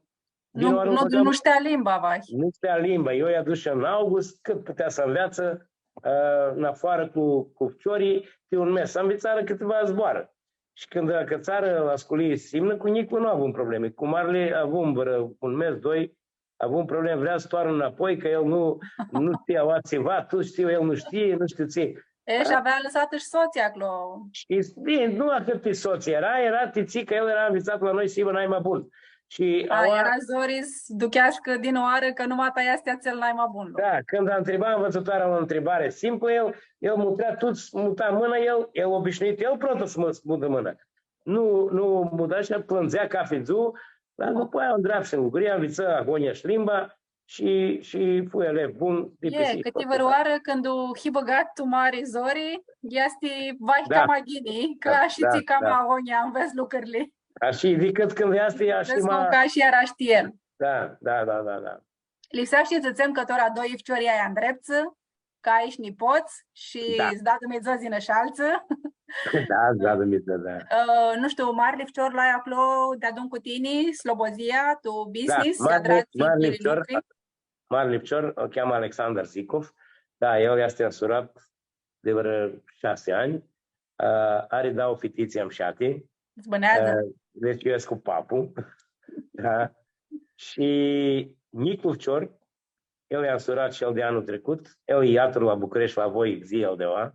Nu, nu, nu shtea limba, vahi. Nu shtea limba. Eu lj-adush tu august, cãt putea s-anveatsã, ã, nafoarã cu, cu ficiorlji, ti un mes. Anvitsarã cãtiva zboarã. Shi cãndu acãtsarã la sculii s-imnã, cu njiclu nu avum problemi. Cu marli avum vãrã un mes, doi, avum problemi. Vrea s-toarnã nãpoi, cã el nu, nu shtii aua tsiva, tu shtii, el nu shtii, nu shtiu tsi. E, shi avea alãsatã shi sotslji aclo. Shi, bine, nu ahãt ti sots eara, eara ti tsi cã el eara anvitsat la noi s-hibã nai ma bun. Shi... A, aua eara zori s-ducheascã dinãoarã cã numata easti atsel nai ma bun. Da, cãndu ntriba nvitsãtoarea unã ntribari simplã, el, el mutrea tuts, muta mãna, el, el obishnuit, el prota s-mã, s-mutã mãna. Nu, nu muta shi plãndzea cafi dzuã, dar dupu aia u ndrapsi tu gurii, anvitsã agonjlji shi limba, shi, shi fu elev bun, di... E, pisi, cãtivãrãoarã, cãndu hii bãgat tu mari zori, easti, vahi, da, cama ghini, cã... Da, shi, da, tsi cama, da, agonjlji anvets lucrili. Ashi, dicãt cãndu easti, ashi... Vedz ma cum cã ashi eara shi el. Da, da, da, da, da. Lipseashti s-dzãtsem cã tora doi ficiori ai andreptsã, cã ai shi nipots shi Da. s-da Dumnidzã s-yinã shi altsã. Da, s-da Dumnidzã, da. Ã, nu shtiu, marli ficior lu ai aclo deadun cu tini, Slobozia, tu Da, business, marli, adrat marli ficior, lucri? marli ficior, lu cheamã Alexander Zicov. Da, el easti nsurat di vãrã shasi anj. Ã, ari dauã fititsi amshati. Ts-bãneadzã. Ã, deci eu escu papu. Da. Shi njiclu ficior, el e nsurat shi el di anlu tricut, el e iatru la Bucureshti, la voi, dzã el di aua.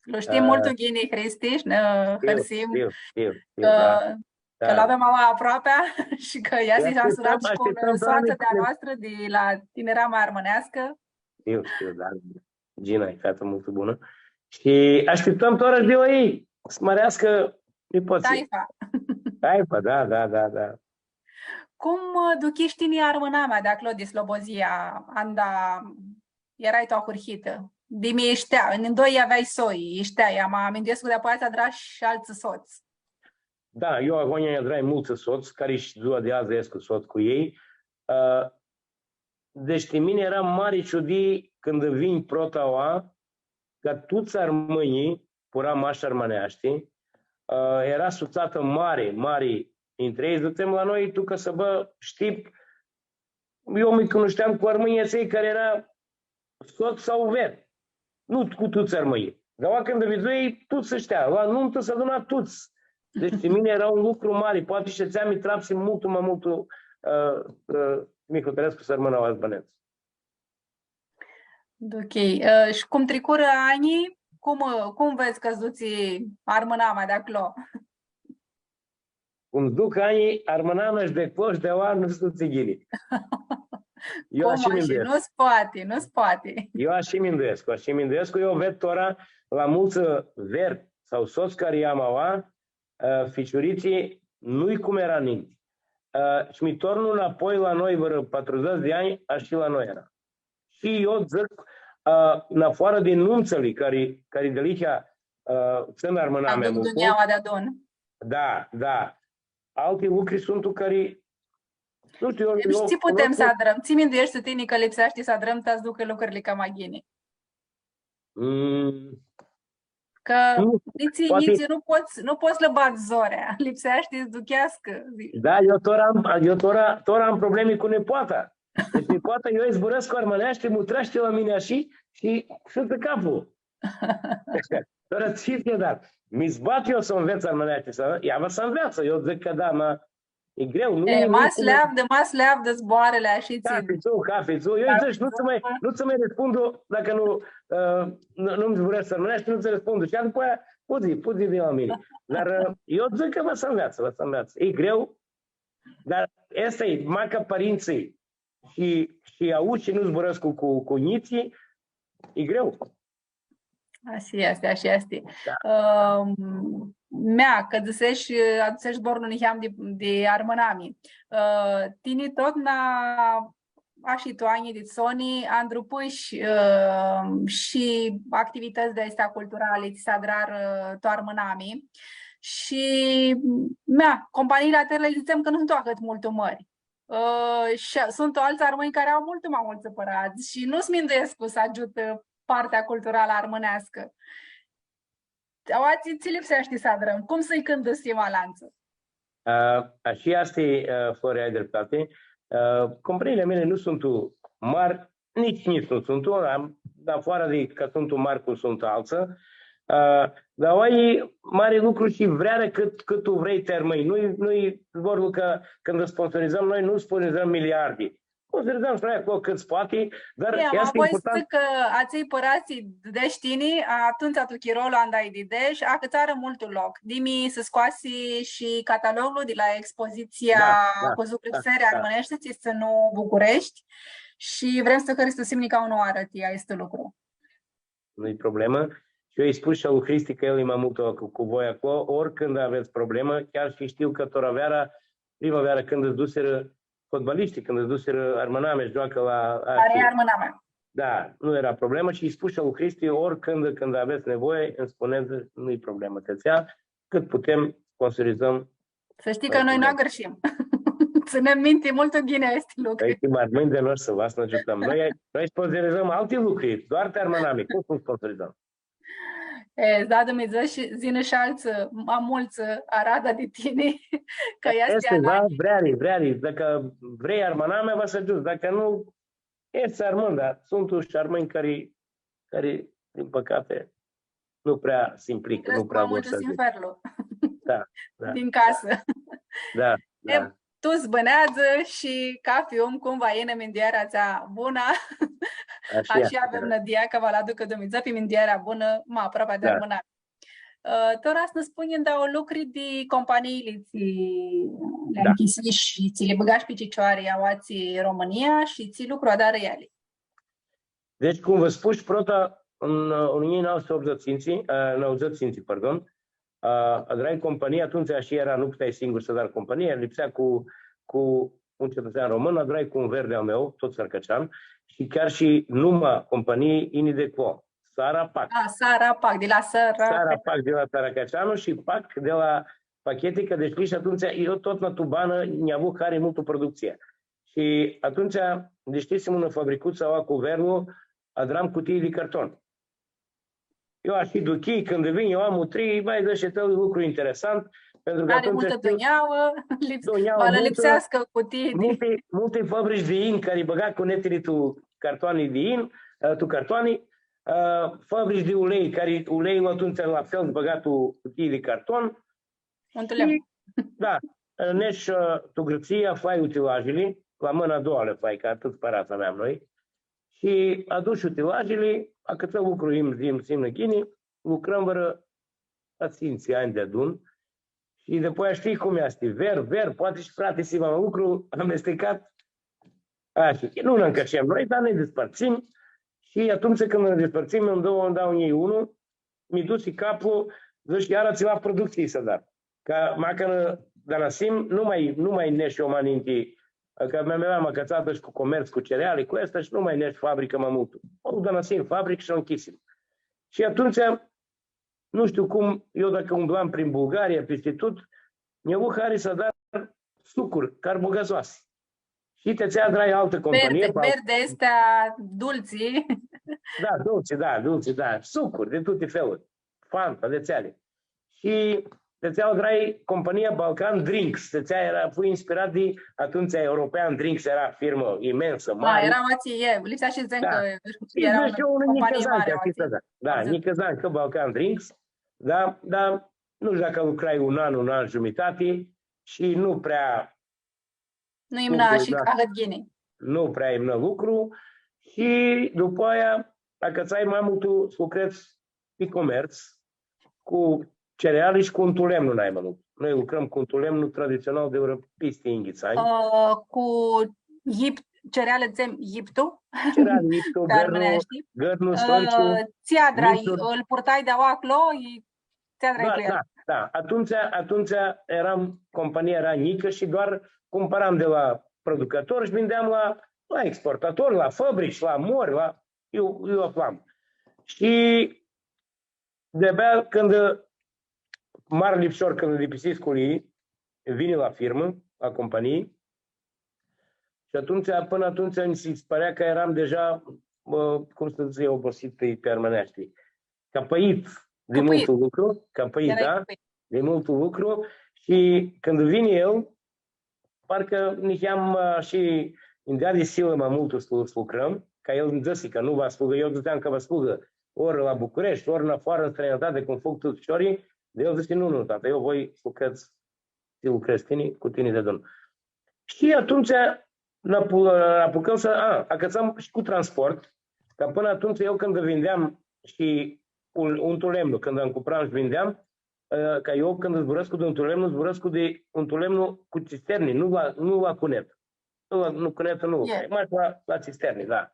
Lu shtim Ã, multu ghini, Hristi, shi nã shtiu, hãrsim shtiu, shtiu, shtiu, cã, da. cã Da. lu avem aua aproapea shi cã ea Ia s-, ashtiptãm, nsurat shi cu ashtiptãm doamna soatsã di-a Nicule. noastrã di la Tinirama Armãneascã. Shtiu, shtiu, da. Gina e featã multu bunã. Shi ashtiptãm tora shi di la ei s-mãreascã nipotsii. Taifa. Taifa, da, da, da, da. Cum, ã, duchishi tini armãnamea di aclo, di Slobozia, anda earai tu ahurhitã? Di mi shtea, nindoi aveai soi, shtea, ama minduescu cã di-apoia ts-adrash shi altsã sots. Da, eu agonja adrai multsã sots, cari shi dzua di adzã escu sot cu elj. Ã, deci, ti mini eara mari ciudii cãndu vinj prota oarã, cã tuts armãnjlji pura mash armãneashti, ã, eara sutsatã mari, mari, intrã elj, dzãtsem la noi, tu cãsãbã, shtii, eu mi cunushteam cu armãnjlji atselj cari eara sots sau ver. Nu cu tuts armãnjlji. Dar oa cãndu vidzui, tuts s-shtea. La numtã s-aduna tuts. Deci, ti mini eara un lucru mari. Poati shi atsea mi trapsi multu ma multu, ã, ã, mi hotãrescu s-armãn aoa s-bãnedz. Ok. Ã, shi cum tricurã anjlji, cum, ã, cum vedz cã s-dutsi armãnamea di aclo? Cum s-duc anjlji, armãnamea shi di aclo shi di aoa nu s-dutsi ghini. Eu Cum ashi ashi? minduescu. Nu s-poati, nu s-poati. Eu ashi minduescu, ashi minduescu. Eu ved tora la multsã ver sau sots cari am aoa, ã, ficiuritslji nu-i cum eara ninti. Ã, shi mi tornu nãpoi la noi vãrã patrudzãts di anj, ashi la noi eara. Shi eu dzãc, ã, nafoarã di numtsãli cari, cari dealihea, ã, tsãn armãnamea Aduc multu. dunjaua deadun. Da, da. Alti lucri suntu cari, nu shtiu, eu, Deci, eu tsi putem cunoscu s-adrãm? Tsi mindueshti tini cã lipseashti s-adrãm, ta s-ducã lucrili cama ghini? Mm, Cã nu, nitsi, poati nitsi nu pots, nu pots s-lã badz zorea. Lipseashti s-ducheascã. Da, eu tora am, eu tora, tora am problemi cu nipoata. Deci nipoata, eu lji zburãscu armãneashti, mutreashti la mini ashi shi sãrtã caplu. Tora tsi s-, dar mi zbat eu s-u nvets armãneashti, s-, ea va s-anveatsã. Eu dzãc cã da, ma e greu, nu E, e, nu ma e cum s-li avdã, ma s-li avdã zboarãli ashi tsi. Cafi tu, cafi tu. Eu Cafi dzãc, nu tu. tsã ma, nu tsã ma rãspundu dacã nu, ã, nu, nu-nj zburãshti armãneashti, nu tsã rãspundu. Shi dupã aia, fudzi, fudzi di la mini. Dar, ã, eu dzãc cã va s-anveatsã, va s-anveatsã. E greu, dar aestã e, maca pãrintsãlj shi, shi aushii nu zburãscu cu, cu njitslji, e greu. Ashi easti, ashi easti. Da. Ãm, mea, cã dzãseshi, aduseshi zborlu niheam di, di armãnami. Ã, tini totna, ashi tu anjlji dit soni, andrupãshi, ãm, shi activitãts di aesti culturali, tsi s-adrarã, ã, tu armãnami. Shi, mea, companiili a tali, dzãtsem cã nu suntu ahãt multu mãri. Ã, shi suntu altsã armãnj cari au multu ma multsã pãradz shi nu s-minduescu s-agiutã partea culturalã armãneascã. Aoatsi tsi lipseashti s-adrãm? Cum s-lji cãndãsim alantsã? Ã, ashi easti, ã, Flori, ai dreptati. Ã, companiili a meali nu suntu mari, nitsi, nitsi nu suntu, am, afoarã di cã suntu mari cum suntu altsã. Ã, dar aoa e mari lucru shi vrearea cãt, cãt tu vrei ti armãnj. Nu-i, nu-i zborlu cã cãndu sponsorizãm noi, nu sponsorizãm miliardi. Sponsorizãm shi noi aclo cãt s-poati, dar Ia, ma easti voi important. Dzãc cã atselj pãradz tsi deshi tini, atumtsea tu chirolu anda lji dideshi, acãtsarã multu loc. Dimi s-scoasi shi cataloglu di la expozitsia Da, da, cu da, zugrãpseri da. armãneshti, tsi s-tsãnu Bucureshti. Shi vrem s-hãristusim nica unã oarã ti aestu lucru. Nu-i problemã. Shi eu lji spun shi a lui Hristi cã el e ma multu cu, cu voi aclo, oricãndu avets problemã, chiar shi shtiu cã tora veara, primaveara, cãndu s-dusirã fotbalishtilji, cãndu s-dusirã armãnamea s-gioacã la Ari ashi. armãnamea. Da, nu eara problemã shi lji spun shi a lui Hristi, oricãndu, cãndu avets nevoie, nji spunets, nu-i problemã, ti atsea, cãt putem, sponsorizãm. S-shtii cã noi nu agãrshim. Tsãnem minti multu ghini aesti lucri. Pãi, ti armãnjlji di noi s-va s-nã agiutãm. Noi, noi sponsorizãm alti lucri, doar ti armãnami. Cum s-sponsorizãm? E, da, Dumnidzã shi yinã shi altsã, ma multsã, arada di tini, cã easti... Easti, da, vreari, vreari. Dacã vrei armãnamea, va s-agiuts. Dacã nu, easti armãn, dar suntu shi armãnj cari, cari, din pãcate, nu prea s-implicã, nu prea vor s-agiutã. Sinferlu. Da, da. Din casã. Da, da. E, tuts bãneadzã shi cafi om cum va yinã mindueara atsea bunã. Ashi easti, ashi avem nãdia cã va lu aducã Dumnidzã pi mindueara bunã, ma aproapi di armãnami. Ã, tora s-nã spunj ndauã lucri di companiili tsi li nchisish shi tsi li bãgash pi cicioari aoatsi Romãnia shi tsi lucru adarã eali. Deci, cum vã spush, prota, în, în o mie nouă sute optzeci și cinci, ã, nouăzeci și cinci, pardon, ã, adrai compania, atumtsea shi eara, nu puteai singur s-adari compania, lipsea cu, cu un cetățean român, adrai cu un ver de-a meu, tot sărcăcean, shi chiar shi numa companiei, Inideco, Sara Pac. A, Sara Pac, di la Sara... Sara Pac, di la Sara Căceanu shi Pac, di la Pachetica, deci shi atumtsea, eu tot na tu banã, nj-avu hari multu productsia. Shi atumtsea, dishtisim unã fabricutsã aoa cu verlu, adram cutii di carton. Eu ashi duchii, cãndu vinj, eu am mutrii, ma dzãsh, e un lucru interesant, pentru că... Ari atumtsea multã dunjauã, lips-, dunjauã va lã multã, lipseascã cutii di... Multi, multi fabrici di yin cari bãga cunetili tu cartoani di yin, ã, tu cartoani, ã, fabrici di ulei, cari uleilu atumtsea la fel bãga tu cutii di carton. Un tulemnu. Shi, da, nesh, ã, tu Gãrtsii, aflai utilajili, la mãna a doua li aflai, cã atãt parats aveam noi. Shi adush utilajili, acãtsã lucru, im, im, sim ghini, lucrãm vãrã a tsintsi anj deadun. Shi dupã aia shtii cum easti, ver, ver, poati shi frati s-hibã, lucru amestecat. Ashi, nu nã ncãrshim noi, dar nã dispãrtsim. Shi atumtsea cãndu nã dispãrtsim, în două, în două mii unu, mi dusi caplu, dzãsh, iara tsiva productsii s-adar. Cã macã, da, nãsim, nu ma, nu ma nesh eu ma ninti, cã mi aveam acãtsatã shi cu comerț, cu cereali, cu aestã shi nu ma nesh fabricã ma multu. O, da, nãsim fabricã shi u nchisim. Shi atumtsea, nu shtiu cum, eu dacã umblam prin Bulgaria, pisti tut, nj-avu hari s-adar sucuri, carbogazoasi. Shi ti atsea adrai altã companie, verde, verde, aesti dultsi. Da, dultsi, da, dultsi, da. Sucuri di tuti feluri. Fanta, di atseali. Shi ti atsea adrai compania Balkan Drinks. Ti atsea eara, fui inspirat di atumtsea European Drinks, eara firmã imensã, mari. A, eara aoatsi, e, lipsea shi s-dzãc cã eara unã companie mari aoatsi. Da, nicã dzãc cã Balkan Drinks, da, da, nu shtiu dacã lucrai un an, un an jumãtati shi nu prea Nu imna lucru, shi da, ahãt ghini. Nu prea imna lucru. Shi dupã aia, acãtsai ma multu s-lucredz pi comerț, cu cereali shi cu untulemnu nai ma multu. Noi lucrãm cu untulemnu traditsional di vãrã pisti yinghits anj. Ã, cu yip-, cereali, dzãtsem, yiptu? Cereali, yiptu, gãrnu, gãrnu, ã, sãnciu, tsi adrai, yiptu. Ãl purtai di aoa aclo, i Tsi adrai cu el? Da, da, da. Atumtsea, atumtsea eram, compania eara njicã shi doar cumpãram di la producãtori shi vindeam la, la exportãtori, la fabrici, la mori, la, iu, iu aflam. Shi di-abia cãndu mari lipsor, cãndu dipisi sculii, vini la firmã, la companii, shi atumtsea, pãnã atumtsea, nji si pãrea cã eram deja, ã, cum s-dzãtsi, obosit pi, pi armãneashti. Cãpãit di multu lucru, cãpãit, da? Di multu lucru. Shi cãndu vini el, parcã niheam, ã, shi nj-deadi silã ma multu s-, s-lucrãm, cã el nji dzãsi cã nu va s-fugã, eu dzãtseam cã va s-fugã, ori la Bucureshti, ori nafoarã, tu strãinãtati, cum fug tuts ficiorlji, dar el dzãsi, „Nu, nu, tata, eu voi s-lucredz, s-lucredz tini, cu tini deadun.” Shi atumtsea nã apu-, nã apucãm s-, a, acãtsãm shi cu transport, cã pãnã atumtsea eu cãndu vindeam shi un, untulemnu, cãndu ancupram shi vindeam, ã, cã eu cãndu zburãscu di untulemnu, zburãscu di untulemnu cu tsisterni, nu la, nu la cunetã. Nu la, nu, cunetã nu, mash la, la tsisterni, da.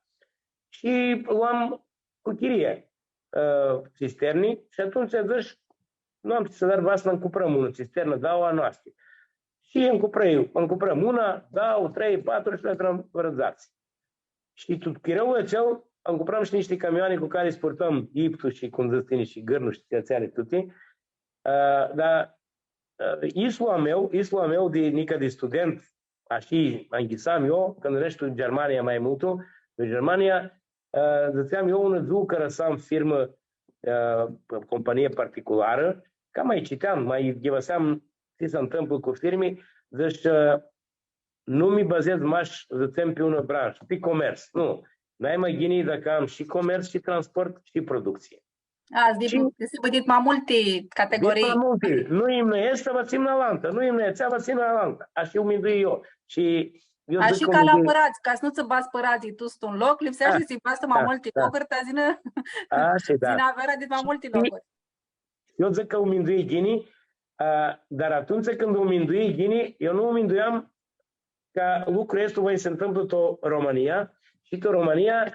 Shi loam cu chirie, ã, tsisterni shi atumtsea dzãsh, „Nu am tsi s-adar, va s-nã ancupãrãm unã tsisternã, dauã a noastri.” Shi ancupãrãm, ancupãrãm unã, dauã, trei, patru shi li adrãm vãrã dzatsi. Shi tu chirolu atsel ancupãrãm shi nishti camioani cu cari s-purtãm yiptu shi, cum dzãts tini, shi gãrnu shi atseali tuti. Ã, dar, ã, islu a meu, islu a meu di nica di student, ashi anghitsam eu, cãndu erai tu Germania ma multu, tu Germania, ã, dzãtseam eu, unã dzuã cã arãsam firmã, ã, companie particularã, cã ma citeam, ma ghivãseam tsi s-ntãmplã cu firmi, dzãsh, ã, nu mi bazez mash, dzãtsem, pi unã branshã, pi comerts. Nu. Nai ma ghini dacã am shi comerts, shi transport, shi productsii. A, s-di-, shi s-di ma multi categorii. Di ma multi. Nu imnã aestã, va s-imnã alantã. Nu imnã atsea, va s-imnã alantã. Ashi u mindui eu. Shi eu dzãc. Ashi ca la pãradz, ca s-nu tsã badz pãradzlji tuts tu un loc, lipseashti s-badz tu ma multi locuri, ta s-yinã, ashi, da, s-yinã avearea di ma multi locuri. Eu dzãc cã u mindui ghini, a, dar atumtsea cãndu u mindui ghini, eu nu u minduiam cã lucrul aestu va s-ntãmplã tu Romãnia shi tu Romãnia,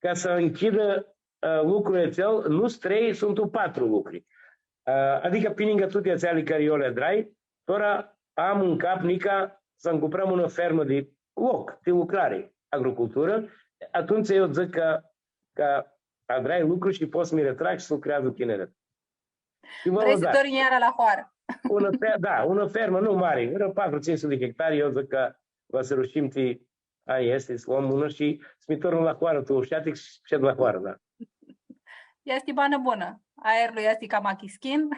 ca s-nchidã, a, lucrul atsel, nu s-trei, suntu patru lucri. A, adicã, pi ningã tuti atseali cari eu li adrai, tora am tu cap nica s-ncumpãrãm unã fermã di loc, di lucrari, agriculturã, atumtsea eu dzãc cã, cã adrai lucru shi pot s-mi retrag shi s-lucreadzã tinirel. Shi va... Vrei s-tornji iara la hoarã? Unã fe-, da, unã fermã, nu mari, vreo patru, tsintsi suti di hectari, eu dzãc cã va s-reushim ti anjlji aeshti, s-lom unã shi s-mi tornu la hoarã, tu Shatix, shed la hoarã, da. Easti banã bunã. Aerlu easti cama chischin.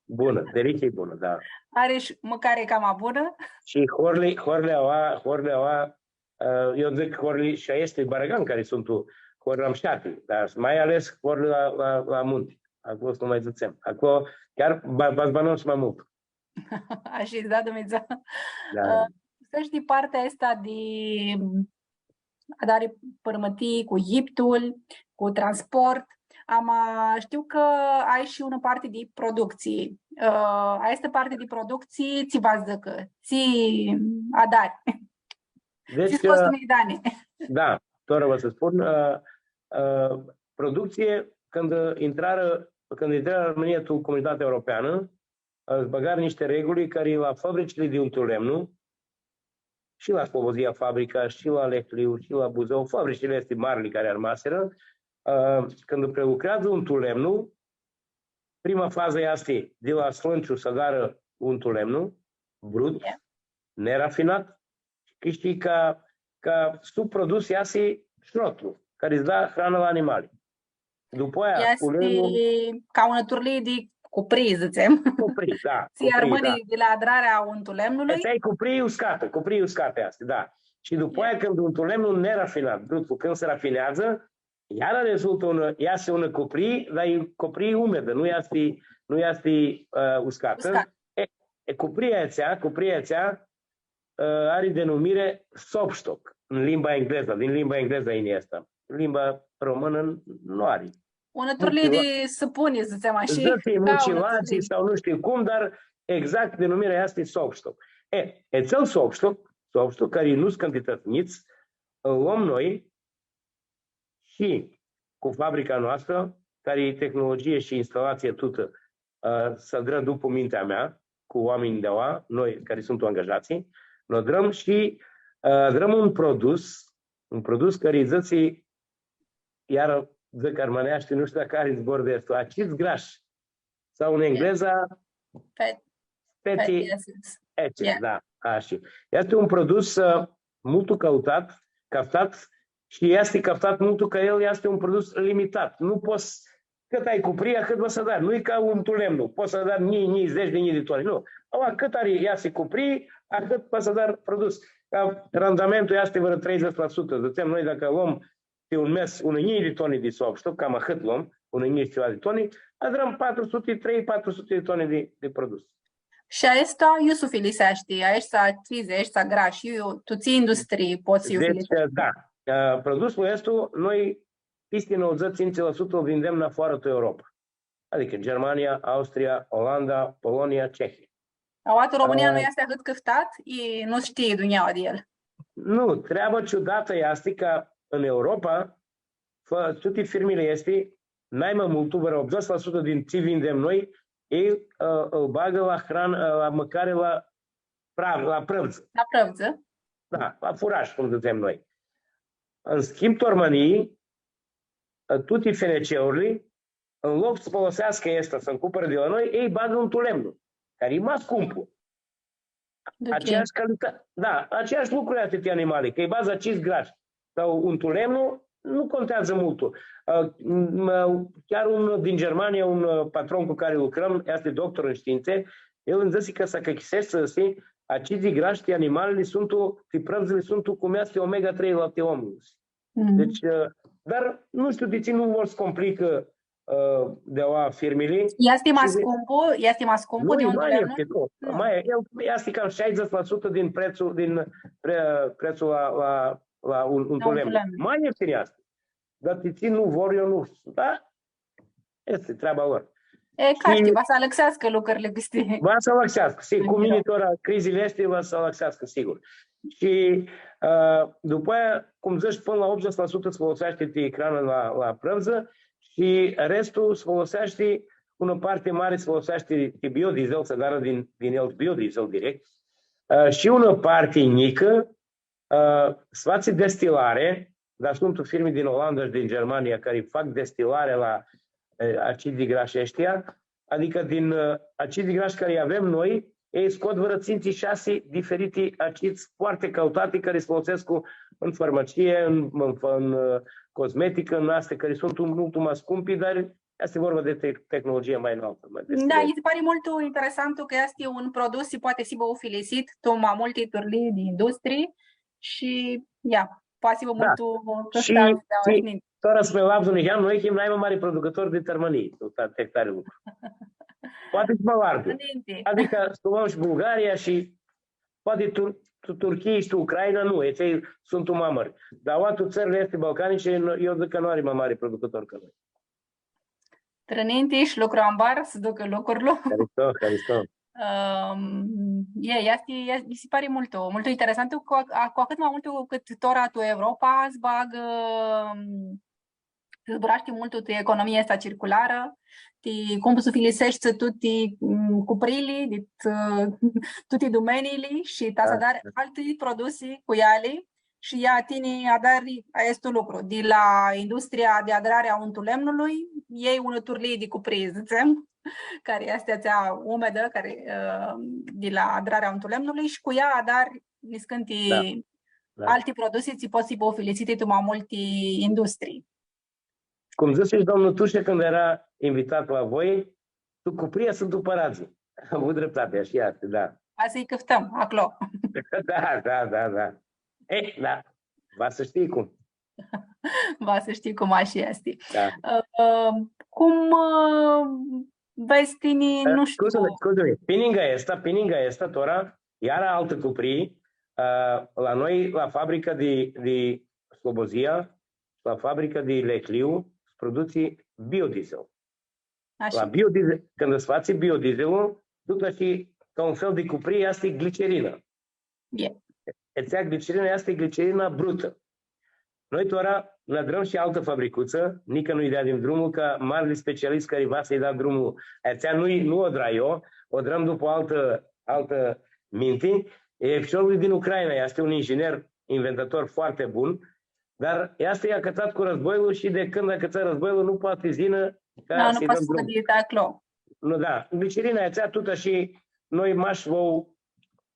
Bunã, dealihea e bunã, da. Ari shi mãcari cama bunã. Shi horli, horli aua, horli aua, ã, eu dzãc horli shi aeshti Baragan, cari suntu horli la mshati, dar mai ales horli la, la, la munti. Aclo s-nu ma dzãtsem. Aclo chiar va, va s-bãnãm shi ma multu. Ashi, da, Dumnidzã. Da. Ã, s-dzãts di partea aestã di adari pãrmãtii cu Egiptul, cu transport. Ama shtiu cã ai shi unã parti di productsii. Ã, aestã parti di productsii, tsi va s-dzãcã, tsi adari? Deci, tsi scots tu migdani? Da, tora va s-spun, ã, ã, productsie, cãndu intrarã, cãndu intrarã Romãnia tu Comunitatea Europeanã, ã, s-bãgarã nishti reguli cari la fabricili di untulemnu, shi la Slobozia fabrica, shi la Lehliu, shi la Buzău, fabricili aesti marli cari armasirã, ã, cãndu prelucreadzã untulemnu, prima fazã easti di la slãnciu s-adarã untulemnu, brut, nerafinat, shi shtii, ca, ca subprodus easi shrotlu, cari s-da hranã la animali. Dupã aia, easti uleilu ca unã turlii di cuprii, dzãtsem. Cuprii, da, tsi cuprii, armãni, da, di la adrarea untulemnului. Aestã e cuprii uscatã, cuprii uscatã easti, da. Shi dupã aia, cãndu untulemnul nerafinat, brutlu, cãndu s-rafineadzã, iara rezultã unã, easi unã cuprii, dar e cuprii umedã, nu easti, nu easti, ã, uscatã. Uscat. E, e, cupria atsea, cupria atsea, ã, ari denumire soapstock, tu limba englezã, din limba englezã yini aestã. Limba romãnã nu ari. Unã turlii di sãpuni, dzãtsem ashi. Dzãtsi, mucilaci sau nu shtiu cum, dar exact denumirea easti soapstock. E, e, atsel soapstock, soapstock, cari nu-s cantitãts njits, ãl lom noi, shi cu fabrica noastrã, cari e tehnologie shi instalatsii tutã, ã, s-adrã dupã mintea mea, cu oaminjlji di aua, noi, cari suntu angajatslji, nã adrãm shi, ã, adrãm un produs, un produs cari dzãtsi, iarã dzãc armãneashti, nu shtiu dacã ari zbor di aestu, acid grash. Sau tu englezã, fat-, fatty, fatty acids. Acids, da, ashi. Easti un produs, ã, multu cãutat, caftat, shi easti caftat multu cã el easti un produs limitat. Nu pots, cãt ai cuprii, ahãt va s-adari. Nu e ca untulemnu, pots s-adari njilji, njilji, dzatsi di njilji di toni. Nu. Aua, cãt ari, easti cuprii, ahãt va s-adari produs. Ca randamentul easti vãrã treidzãts la sutã. Dzãtsem, noi, dacã lom ti un mes, unã njilji di toni di soapstock, cam ahãt lom, unã njilji shi tsiva di toni, adrãm patru suti, trei, patru suti di toni di, di produs. Shi aestã iu s-ufiliseashti, aeshti tsi, aeshti grash, iu, tu tsi industrii pots s-u ufiliseashti? Deci, da, ã, produsul aestu, noi, pisti nauãdzãts tsintsi la sutã lu vindem nafoarã tu Europa. Adicã Germania, Austria, Olanda, Polonia, Cehia. Aoa tu Romãnia nu easti ahãt cãftat, i nu shtii dunjaua di el. Nu, treaba ciudatã easti cã tu Europa, fã-, tuti firmili aesti, nai ma multu, vãrã optzeci la sutã din tsi vindem noi, elj, ã, ãl bagã la hran-, ã, la mãcari, la pra-, la prãvdzã. La prãvdzã? Da, la furaj, cum dzãtsem noi. În schimb, tu Romãnia, ã, tuti F N C-urli, în loc s-foloseascã aestã, s-ncumpãrã di la noi, elj bagã untulemnu, cari e ma scumplu. Aceeași calitate, da, aceeași lucru easti ti animali, cã-i badz acits grashi sau untulemnu, nu contează multu. Ã, m-, ã, chiar un din Germania, un, ã, patron cu cari lucrãm, easti doctor în științe, el nji dzãsi cã s-achicãseshti, s-shtii, acidzlji grashi ti animalili suntu, ti prãvdzãli suntu cum easti omega trei la ti omlu. Mhm. Deci, ã, dar nu shtiu di tsi nu vor s-complicã, ã, di-aua firmili. Easti ma scumpu? Easti ma scumpu di un ieftin, nu. Nu. Ma e, el, easti cam șaizeci la sută din prețul, din pre-, prețul la, la, la un, un tulemnu. Ma ieftin easti. Dar ti tsi nu vor, eu nu shtiu. Da? Easti treaba lor. E, ca shtii, va s-alãxeascã lucrurli, cã shtii. Va s-alãxeascã, sigur. Cu mini, tora, crizili aesti va s-alãxeascã, sigur. Shi, ã, dupã aia, cum dzãts, pãnã la optzeci la sută s-foloseashti ti hranã la, la prãvdzã shi restul s-foloseashti, unã parti mari s-foloseashti ti biodiesel, s-adarã din, din el biodiesel direct. Ã, shi unã parti njicã, ã, s-fatsi destilare, dar suntu firmi din Olanda shi din Germania cari fac destilare la, ã, acidzlji grashi aeshti, adicã din, ã, acidzlji grashi cari avem noi, elj scot vãrã tsintsi, shasi diferiti acidzlji foarte cãutati cari s-folosescu în farmacie, în, în, în, ã, cosmeticã, în aesti cari suntu multu ma scumpi, dar easti vorba di te-, tehnologie ma analtã, ma... Da, nji si pari multu interesantu cã easti un produs, tsi poati s-hibã ufilisit tu ma multi turlii di industrii shi, ia, poati s-hibã multu cãftat di aoa shi ninti. Tora s-mi lavdu niheam, noi him nai ma mari producãtori di tãrmãnii, tu ta-, ti tari lucru. Poati shi ma largu. Ninti. Adicã, s-luãm shi Bulgaria shi poati Tur-, Tu-, Turchii shi tu Ucraina, nu, elj suntu ma mãri. Dar aoa tu tsãrli aesti balcanice, nu, eu dzãc cã nu ari ma mari producãtor ca noi. Trã ninti shi lucru ambar, s-ducã lucrul. Haristo, haristo. Ãm, e, easti, e, mi si pari multu, multu interesantu, cu, a, cu ahãt ma multu cãt tora tu Europa s-bagã, ãm, s-zburashti multu ti economia aestã circularã, ti cum s-ufiliseshti tuti, mm, cupriili, di, ã, tuti dumeniili shi ta s-adari alti produsi cu eali, shi ia tini adari aestu lucru. Di la industria di adrari a untulemnului, ljei unã turlii di cuprii, dzãtsem, cari easti atsea umedã, cari, ã, di la adrarea untulemnului shi cu ea adari niscãnti alti produsi, tsi pot s-hibã ufilisiti tu ma multi industrii. Cum dzãsi shi domnul Tushe cãndu eara invitat la voi, tu cupria suntu pãradzlji. Am avut dreptate, ashi easti, da. Va s-lji cãftãm aclo. Da, da, da, da. E, da. Va s-shtii cum. Va s-shtii cum, ashi easti. Da. Ã, cum, ã, vedz tini, nu shtiu. Scuzi-mi, scuzi-mi. Pi ningã aestã, pi ningã aestã, tora, iara altã cuprii, ã, la noi, la fabrica di, di Slobozia, la fabrica di Lecliu, s-produtsi biodiesel. Ashi. La biodiesel, cãndu s-fatsi biodieselul, tut ashi ca un fel di cuprii, easti glicerinã. E. Atsea glicerinã easti glicerinã brutã. Noi tora nã adrãm shi altã fabricutsã, nica nu-lj deadim drumlu, cã marli specialist cari va s-lji da drumlu, atsea nu, nu u adrai eu, u adrãm dupã altã, altã minti. E, ficiorlu din Ucraina, easti un inginer, inventator foarte bun, dar easti acãtsat cu războiul shi di cãndu acãtsã războiul nu poati s-yinã ca s-lji dãm drum. Da, nu poati s-hibã di aclo. Nu, da. Glicerina atsea, tut ashi, noi mash va u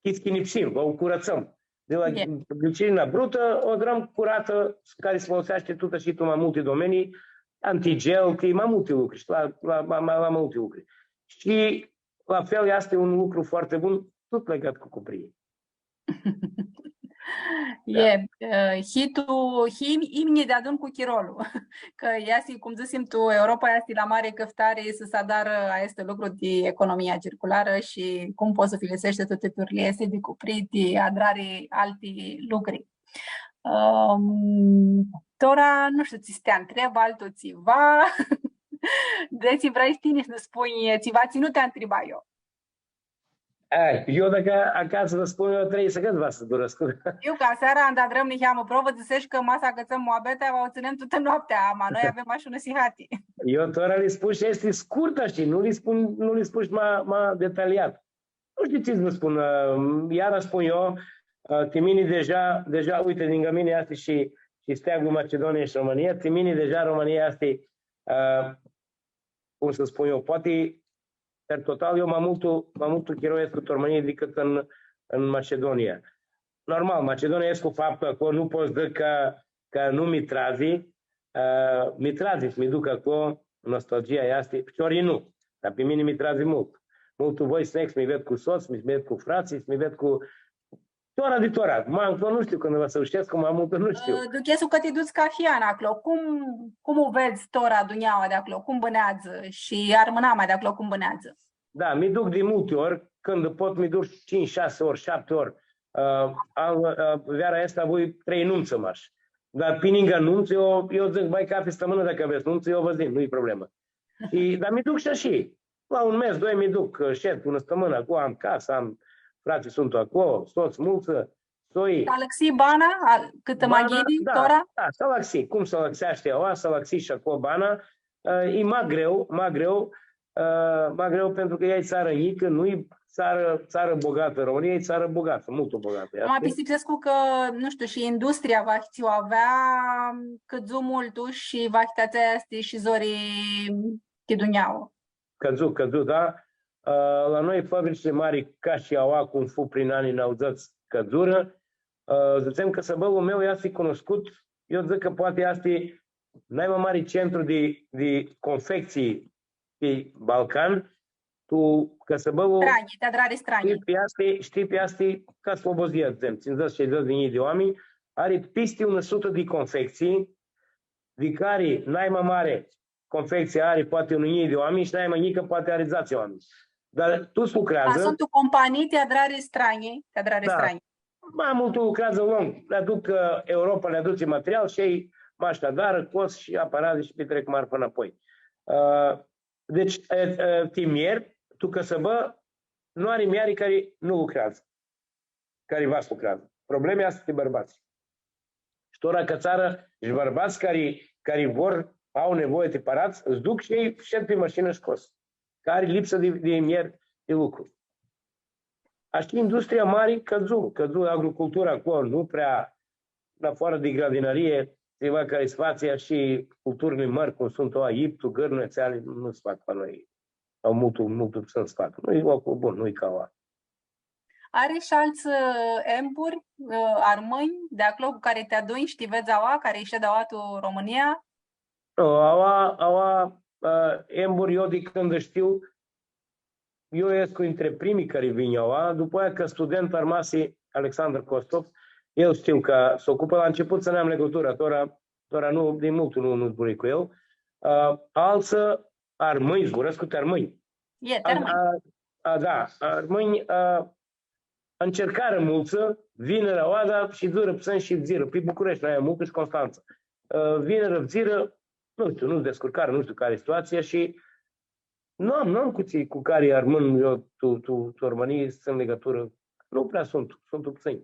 chischinipsim, va u curãtsãm. Di la glicerina brutã, u adrãm curatã, cari s-foloseashti tut ashi tu ma multi domenii, antigel, ti ma multi lucri, shi la, la, la, la ma multi lucri. Shi la fel, easti un lucru foarte bun, tut legat cu cuprii. Da. E, ã, hii tu, hii, imnji deadun cu chirolu. Cã easti, cum dzãsim, tu Europa easti la mari cãftari s-adarã aestu lucru di economia circularã shi cum pots s-ufiliseshti tuti turlii aesti di cuprii ti adrari alti lucri. Ãm, tora, nu shtiu, tsi s-ti ntreb altu tsiva. Deci, vrei tini s-nã spunj tsiva tsi nu ti ntribai eu. Ai, eu dacã acasã vã spun eu trei sãhãts, va s-durascã. Eu, ca seara, anda adrãm niheamã provã, dzãsesh cã ma s-acãtsãm muabetea, va u tsãnem tutã noaptea, ama noi avem mash unã sihati. Eu tora li spun shi easti scurtã shi nu li spun, nu li spun shi ma, ma detaliat. Nu shtiu tsi s-vã spun, ã, iara spun eu, ã, ti mini deja, deja, uite, ningã mini easti shi, shi steaglu Machidunia shi Romãnia, ti mini deja Romãnia easti, ã, cum s-spun eu, poati, per total, eu ma multu, ma multu chiro escu tu Romãnia dicãt tu, în Macedonia. Normal, Macedonia este cu faptul acolo, nu pot să zic că, că nu mi trazi, ã, mi trazi să mi duc acolo, nostalgia este, ficiorlji nu, dar pe mine mi trazi mult. Multu voi s-neg s-mi ved cu sots, mi ved cu fratslji, s-mi ved cu tora di tora. Ma, nu știu când va s-reușesc, ma multu nu știu. Ã, duchescu cã ti duts cafi an aclo. Cum, cum u vedz tora dunjaua di aclo? Cum bãneadzã? Shi armãnamea di aclo cum bãneadzã? Da, mi duc di multi ori, cãndu pot mi duc cinci, shasi ori, shapti ori. Ã, am, ã, veara aestã voi trei numtsã mash. Dar pi ningã numtsã, eu, eu dzãc, bãi, cafi stãmãnã, dacã avets numtsã, eu vã dzãc, nu-i problemã. Shi, dar mi duc shi ashi. La un mes, doi mi duc, shed unã stãmãnã aclo, am casã, am fratslji, suntu aclo, sots multsã, soi. S-alãxi bana, a, cãtã ma ghini, da, tora? Da, s-alãxi. Cum s-alãxeashti aua, s-alãxi shi aclo bana, ã, e ma greu, ma greu, ã, ma greu pentru că e țară mică, nu e țară, țară bogată, România e țarã bogată, multu bogată. Ma pistipsescu cã, nu shtiu, shi industria vahi tsi u avea, cãdzu multu shi vahi ti atsea easti shi zori ti dunjaua. Cãdzu, cãdzu, da. Ã, la noi fabricile mari, ca shi aua cum fu prin anii nauãdzãts, cãdzurã. Ã, dzãtsem cã cãsãbãlu a meu easti cunuscut, eu dzãc cã poati easti nai ma mari centru di, di confectsii pi Balcan, tu cãsãbãlu. Stranji, ti adrari stranji. Shtii, easti, shtii, easti ca Slobozia, dzãtsem, tsindzãts, shaidzãts di njilji di oaminj, ari pisti unã sutã di confectsii, di cari nai ma mari confectsii ari poati unã njilji di oaminj shi nai ma njicã poati ari dzatsi oaminj. Dar tuts lucreadzã. A, suntu companii ti adrari stranji, ti adrari stranji. Ma multu lucreadzã lung. Li aduc, ã, Europa, li adutsi material shi elj mash adarã, cos shi aparadz shi pitrec marfa nãpoi. Ã, deci, ã, ã, ti mljeri, tu cãsãbã, nu ari mljari cari nu lucreadzã. Cari va s-lucreadzã. Problemi easti ti bãrbats. Shi tora cãtã țarã, shi bãrbats cari, cari vor, au nevoie ti paradz, s-duc shi elj, shed pi mashinã shi cos. Cã ari lipsã di, di mljeri, di lucru. Ashi, industria mari cãdzu, cãdzu agricultura aclo, nu prea, în afară de grădinărie, tsiva cari s-fatsi shi culturile mãri, cum suntu aua, iptu, gãrnu, atseali, nu s-fac la noi. Au multu, multu putsãn s-fac. Nu-i loclu bun, nu-i ca aua. Ari shi altsã, ã, emburi, ã, armãnj di aclo cu cari ti adunj shi ti vedz aua, cari shed aua tu Romãnia? Ã, aua, aua, ã, emburi, eu di cãndu shtiu, eu escu intre primii cari vinj aua, dupã aia ca student armasi Alexandru Costov, el shtiu cã s-ocupã, la început tsãneam legãturã, tora, tora nu, di multu nu, nu zburãi cu el. Ã, altsã, armãnj, zburãscu ti armãnj. E, ti armãnj. A, a, da, armãnj, a, ãncercarã multsã, vinirã aua, da, shidzurã putsãn shi fudzirã. Pi Bucureshti, noi avem multsã shi Constanța. A, vinirã, fudzirã, nu shtiu, nu s-descurcarã, nu shtiu cari e situația shi nu am, nu am cu tsi, cu cari armãn eu, tu, tu, tu Romãnii, s-tsãn legãturã. Nu prea suntu, suntu putsãnj.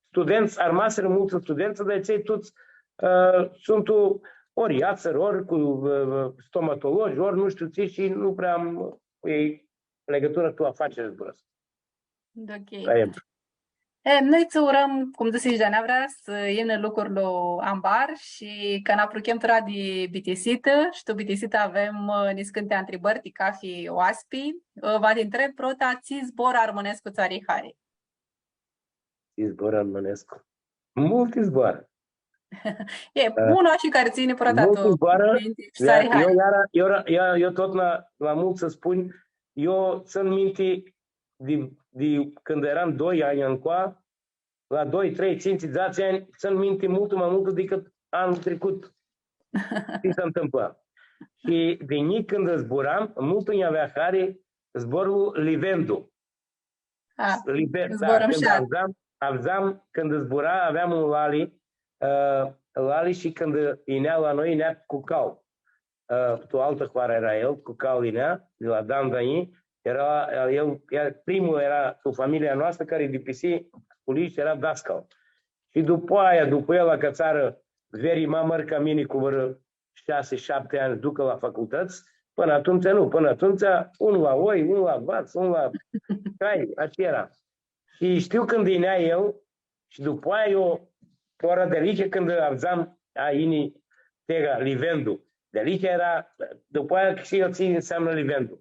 Studentsã, armasirã multsã studentsã, dar atselj tuts, ã, suntu ori atsãri, ori cu, ã, stomatologi, ori nu shtiu tsi shi nu prea am cu elj legãturã tu afaceri, zburãscu. Ok. Aia e. E, noi tsã urãm, cum dzãsish, di-anavra, s-yinã lucrurli ambar shi cã nã apruchem tora di bitisitã, shi tu bitisitã avem, ã, niscãnti ntribãri ti cafi oaspi. Ã, va ti ntreb prota, tsi zbor armãnescu tsã ari hari? Tsi zbor armãnescu? Multi zboarã. E, ã, unlu ashi cari tsã yini prota tu minti shi tsã ari hari. Eu iara, eu, eu, eu totna, la multsã spun, eu tsãn minti di, di cãndu eram doi anj ncoa, la doi, trei, tsintsi, dzatsi anj, tsãn minti multu ma multu dicãt anlu tricut. Tsi s-ntãmplã. Shi di njic cãndu zburam, multu nj-avea hari zborlu livendu. A, liber, da, zbor cãndu mshat. Avdzam, avdzam, cãndu zbura, aveam un lali, ã, lali shi cãndu yinea la noi, yinea cu cal. Ã, tu altã hoarã eara el, cu cal yinea, di la Dandani, eara, el, el, primul eara tu familia noastrã cari dipisi sculii shi eara dascal. Shi dupã aia, dupã el, acatsarã verii ma mãri ca mini cu vãrã shasi, shapti anj s-ducã la facultãts, pãnã atumtsea nu, pãnã atumtsea un la oi, un la vats, un la cai, ashi eara. Shi shtiu cãndu yinea el, shi dupã aia eu, tora dealihea cãndu avdzam, a, yini tega, livendu. Dealihea eara, dupã aia shtiu eu tsi nseamnã livendu.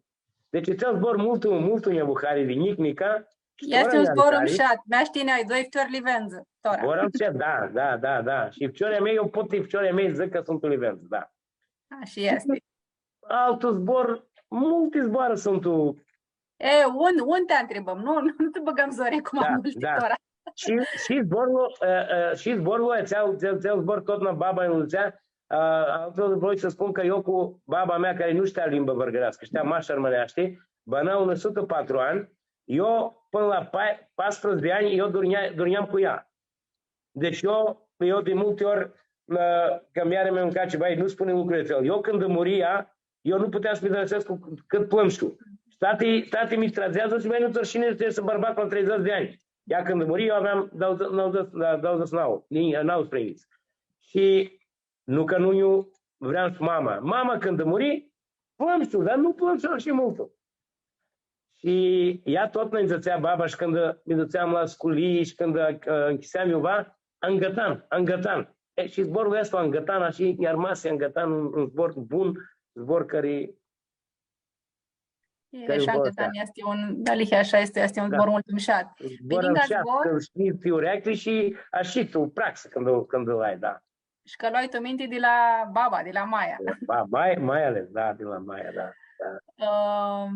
Deci, atsel zbor multu, multu nj-avu hari di njic, nica, Easti un zbor mushat. Mea shi tini ai doi ficiori livendzã, tora. Zbor mushat, da, da, da, da. Shi ficiorlji a mei, eu pot, ficiorlji a mei dzãc cã suntu livendzã, da. Ashi easti. Altu zbor, multi zboarã suntu. E, un, un ti ntribãm, nu, nu ti bãgãm zori cu ma multi tora. Shi, shi zborlu, e, e, shi zborlu, atsel, atsel, atsel zbor tut ma baba nj-lu dzãtsea, a, altã voi s-spun cã eu cu baba mea, cari nu shtea limbã vãrgãreascã, shtea mash armãneashti, bãna unã sutã patru anj, eu pãnã la pa-, paisprãdzatsi di anj, eu durnea-, durneam cu ea. Deci eu, eu di multi ori, ã, cã mea mea ncaci, bai, nu spuni lucrurli atsel. Eu cãndu muri ea, eu nu puteam s-mi dãrãsescu cãt plãmshu. Tati, tati mi tradzea, dzãsi, bai, nu-ts rushini, easti bãrbat la treidzãts di anj. Ea cãndu muri, eu aveam daudzãts, nauãdzãts, da, daudzãts shi nauã, ni-, nauãsprãdzatsi. Shi nu cã nu nj-u vream shi mama. Mama cãndu muri, plãmshu, dar nu plãmshu shi multu. Shi ea tut nã dzãtsea baba shi cãndu mi dutseam la sculii shi cãndu, ã, nchiseam iuva, angãtan, angãtan. E, shi zborlu aestu angãtan, ashi, nj-armasi angãtan un, un zbor bun, zbor cari E, cari ashi, zborlu aestu easti un, da, lihea, ashi easti, easti un zbor multu mushat. Zbor mushat, cã shtii ti ureclji shi ashi tu praxã cãndu, cãndu lu ai, da. Shi cã lu ai tu minti di la baba, di la maia. Ba-, mai, mai ales, da, di la maia, da, da. Ãm,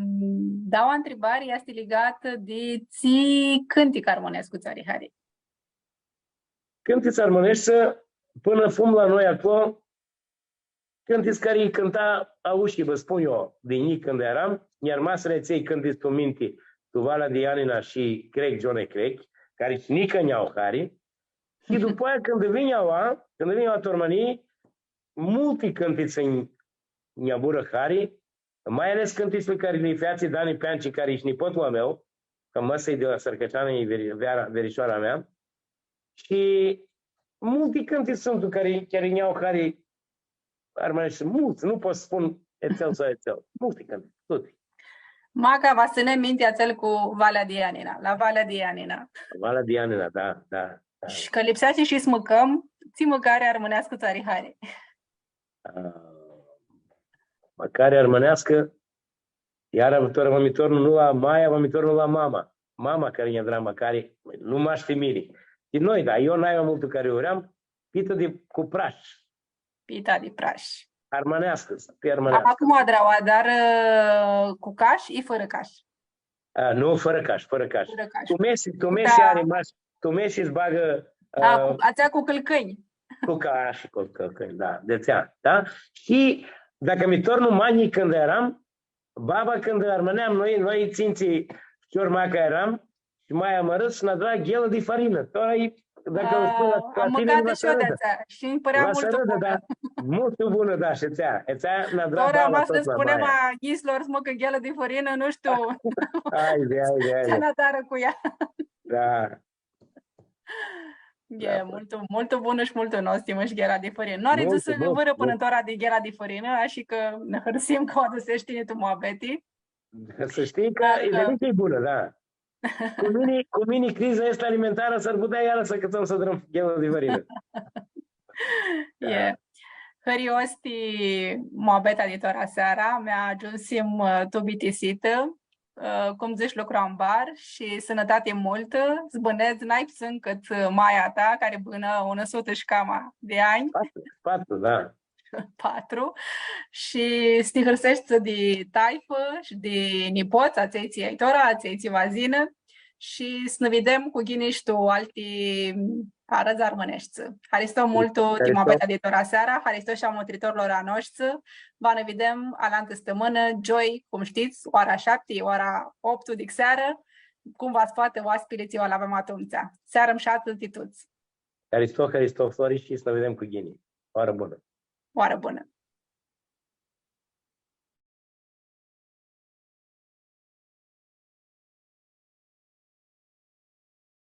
daua ntribari easti ligatã di tsi cãntic armãnescu tsã ari hari. Cãntits armãneshti, pãnã fum la noi aclo, cãntits cari lji cãnta aushi, vã spun eu, di njic cãndu earam, nj-armasirã atselj cãntits tu minti, tu Valea di Ianina shi Crec, Gione Crec, cari shi nica nj-au hari. Shi dupã aia, cãndu vinj aua, cãndu vinj aua tu Romãnii, multi cãntits nj-, nj-avurã hari, mai ales cãntitsli cari li featsi Dani Peanci, cari easti nipotlu a meu, cã mãsa-i di la Sãrcãceanã, e veri-, veara, verishoara mea. Shi multi cãntits suntu cari, cari nj-au hari armãneshti, multi, nu pot s-spun atsel sau atsel. Multi cãntits, tuti. Maca va s-tsãnem minti atsel cu Valea di Ianina, la Valea di Ianina. Valea di Ianina, da, da, da. Shi cã lipseashti shi s-mãcãm, tsi mãcari armãneascã tsã ari hari. A, mãcari armãneascã, iara tora va mi tornu nu la maia, va mi tornu la mama. Mama cari nj-adra mãcari, nu mash ti mini. Ti noi, da, eu nai ma multu cari u vream, pitã di, cu prash. Pita di prash. Armãneascã, pi armãneascã. Ama cum u adra, u adrarã cu cash i fãrã cash? A, nu, fãrã cash, fãrã cash. Fãrã cash. Tu mesi, tu mesi ari mash, tu mesi s-bagã, a, cu, atsea cu cãlcãnj. Cu cash, cu cãlcãnj, da, di atsea, da? Shi dacã mi tornu ma njic cãndu earam, baba, cãndu armãneam noi, noi tsintsi ficiori maca earam, shi maia mã arãdã shi nã adra ghelã di fãrinã. Tora, dacã u spun la, a, am mãcatã shi eu di atsea shi nji pãrea multu bunã. Multu bunã, da, shi atsea, atsea nã adra baba. Tora va s-lã spunem a njitslor s-mãcã ghelã di fãrinã, nu shtiu. Haidi, haidi, haidi. Tsi nã adarã cu ea. Da. E multu, multu bunã shi multu nostimã shi ghelã di fãrinã. Nu ari dzãsã vãrã pãnã tora di ghelã di fãrinã, ashi cã nã hãrsim cã u adusesh tini tu muabeti. S-shtii cã e bunã, da. Cu mini, cu mini criza aestã alimentarã s-ar putea iarã s-acãtsãm s-adrãm ghelã di fãrinã. E. Hãrios ti muabeta di tora seara, mi agiumsim, ã, tu bitisitã, ã, cum dzãts, lucru ambar shi sãnãtati multã, s-bãnedz nai ptsãn cãt, ã, maia ta, cari bãnã unã sutã shi cama di anj. Patru, patru, da. Patru. Shi s-ti hãrseshti di taifã shi di nipots, atselj tsi ai tora, atselj tsi va s-yinã, shi s-nã videm cu ghini shi tu alti arãdz armãneshti. Haristo multu ti muabeta di tora seara, haristo shi a mutritorlor a noshtri. Va nã videm alantã stãmãnã, gioi, cum shtits, oara shapti, oara optu di searã, cum va s-poatã oaspili tsi va lu avem atumtsea. Searã mshatã ti tuts. Haristo, haristo, Flori, shi s-nã videm cu ghini. Oarã bunã! Oarã bunã!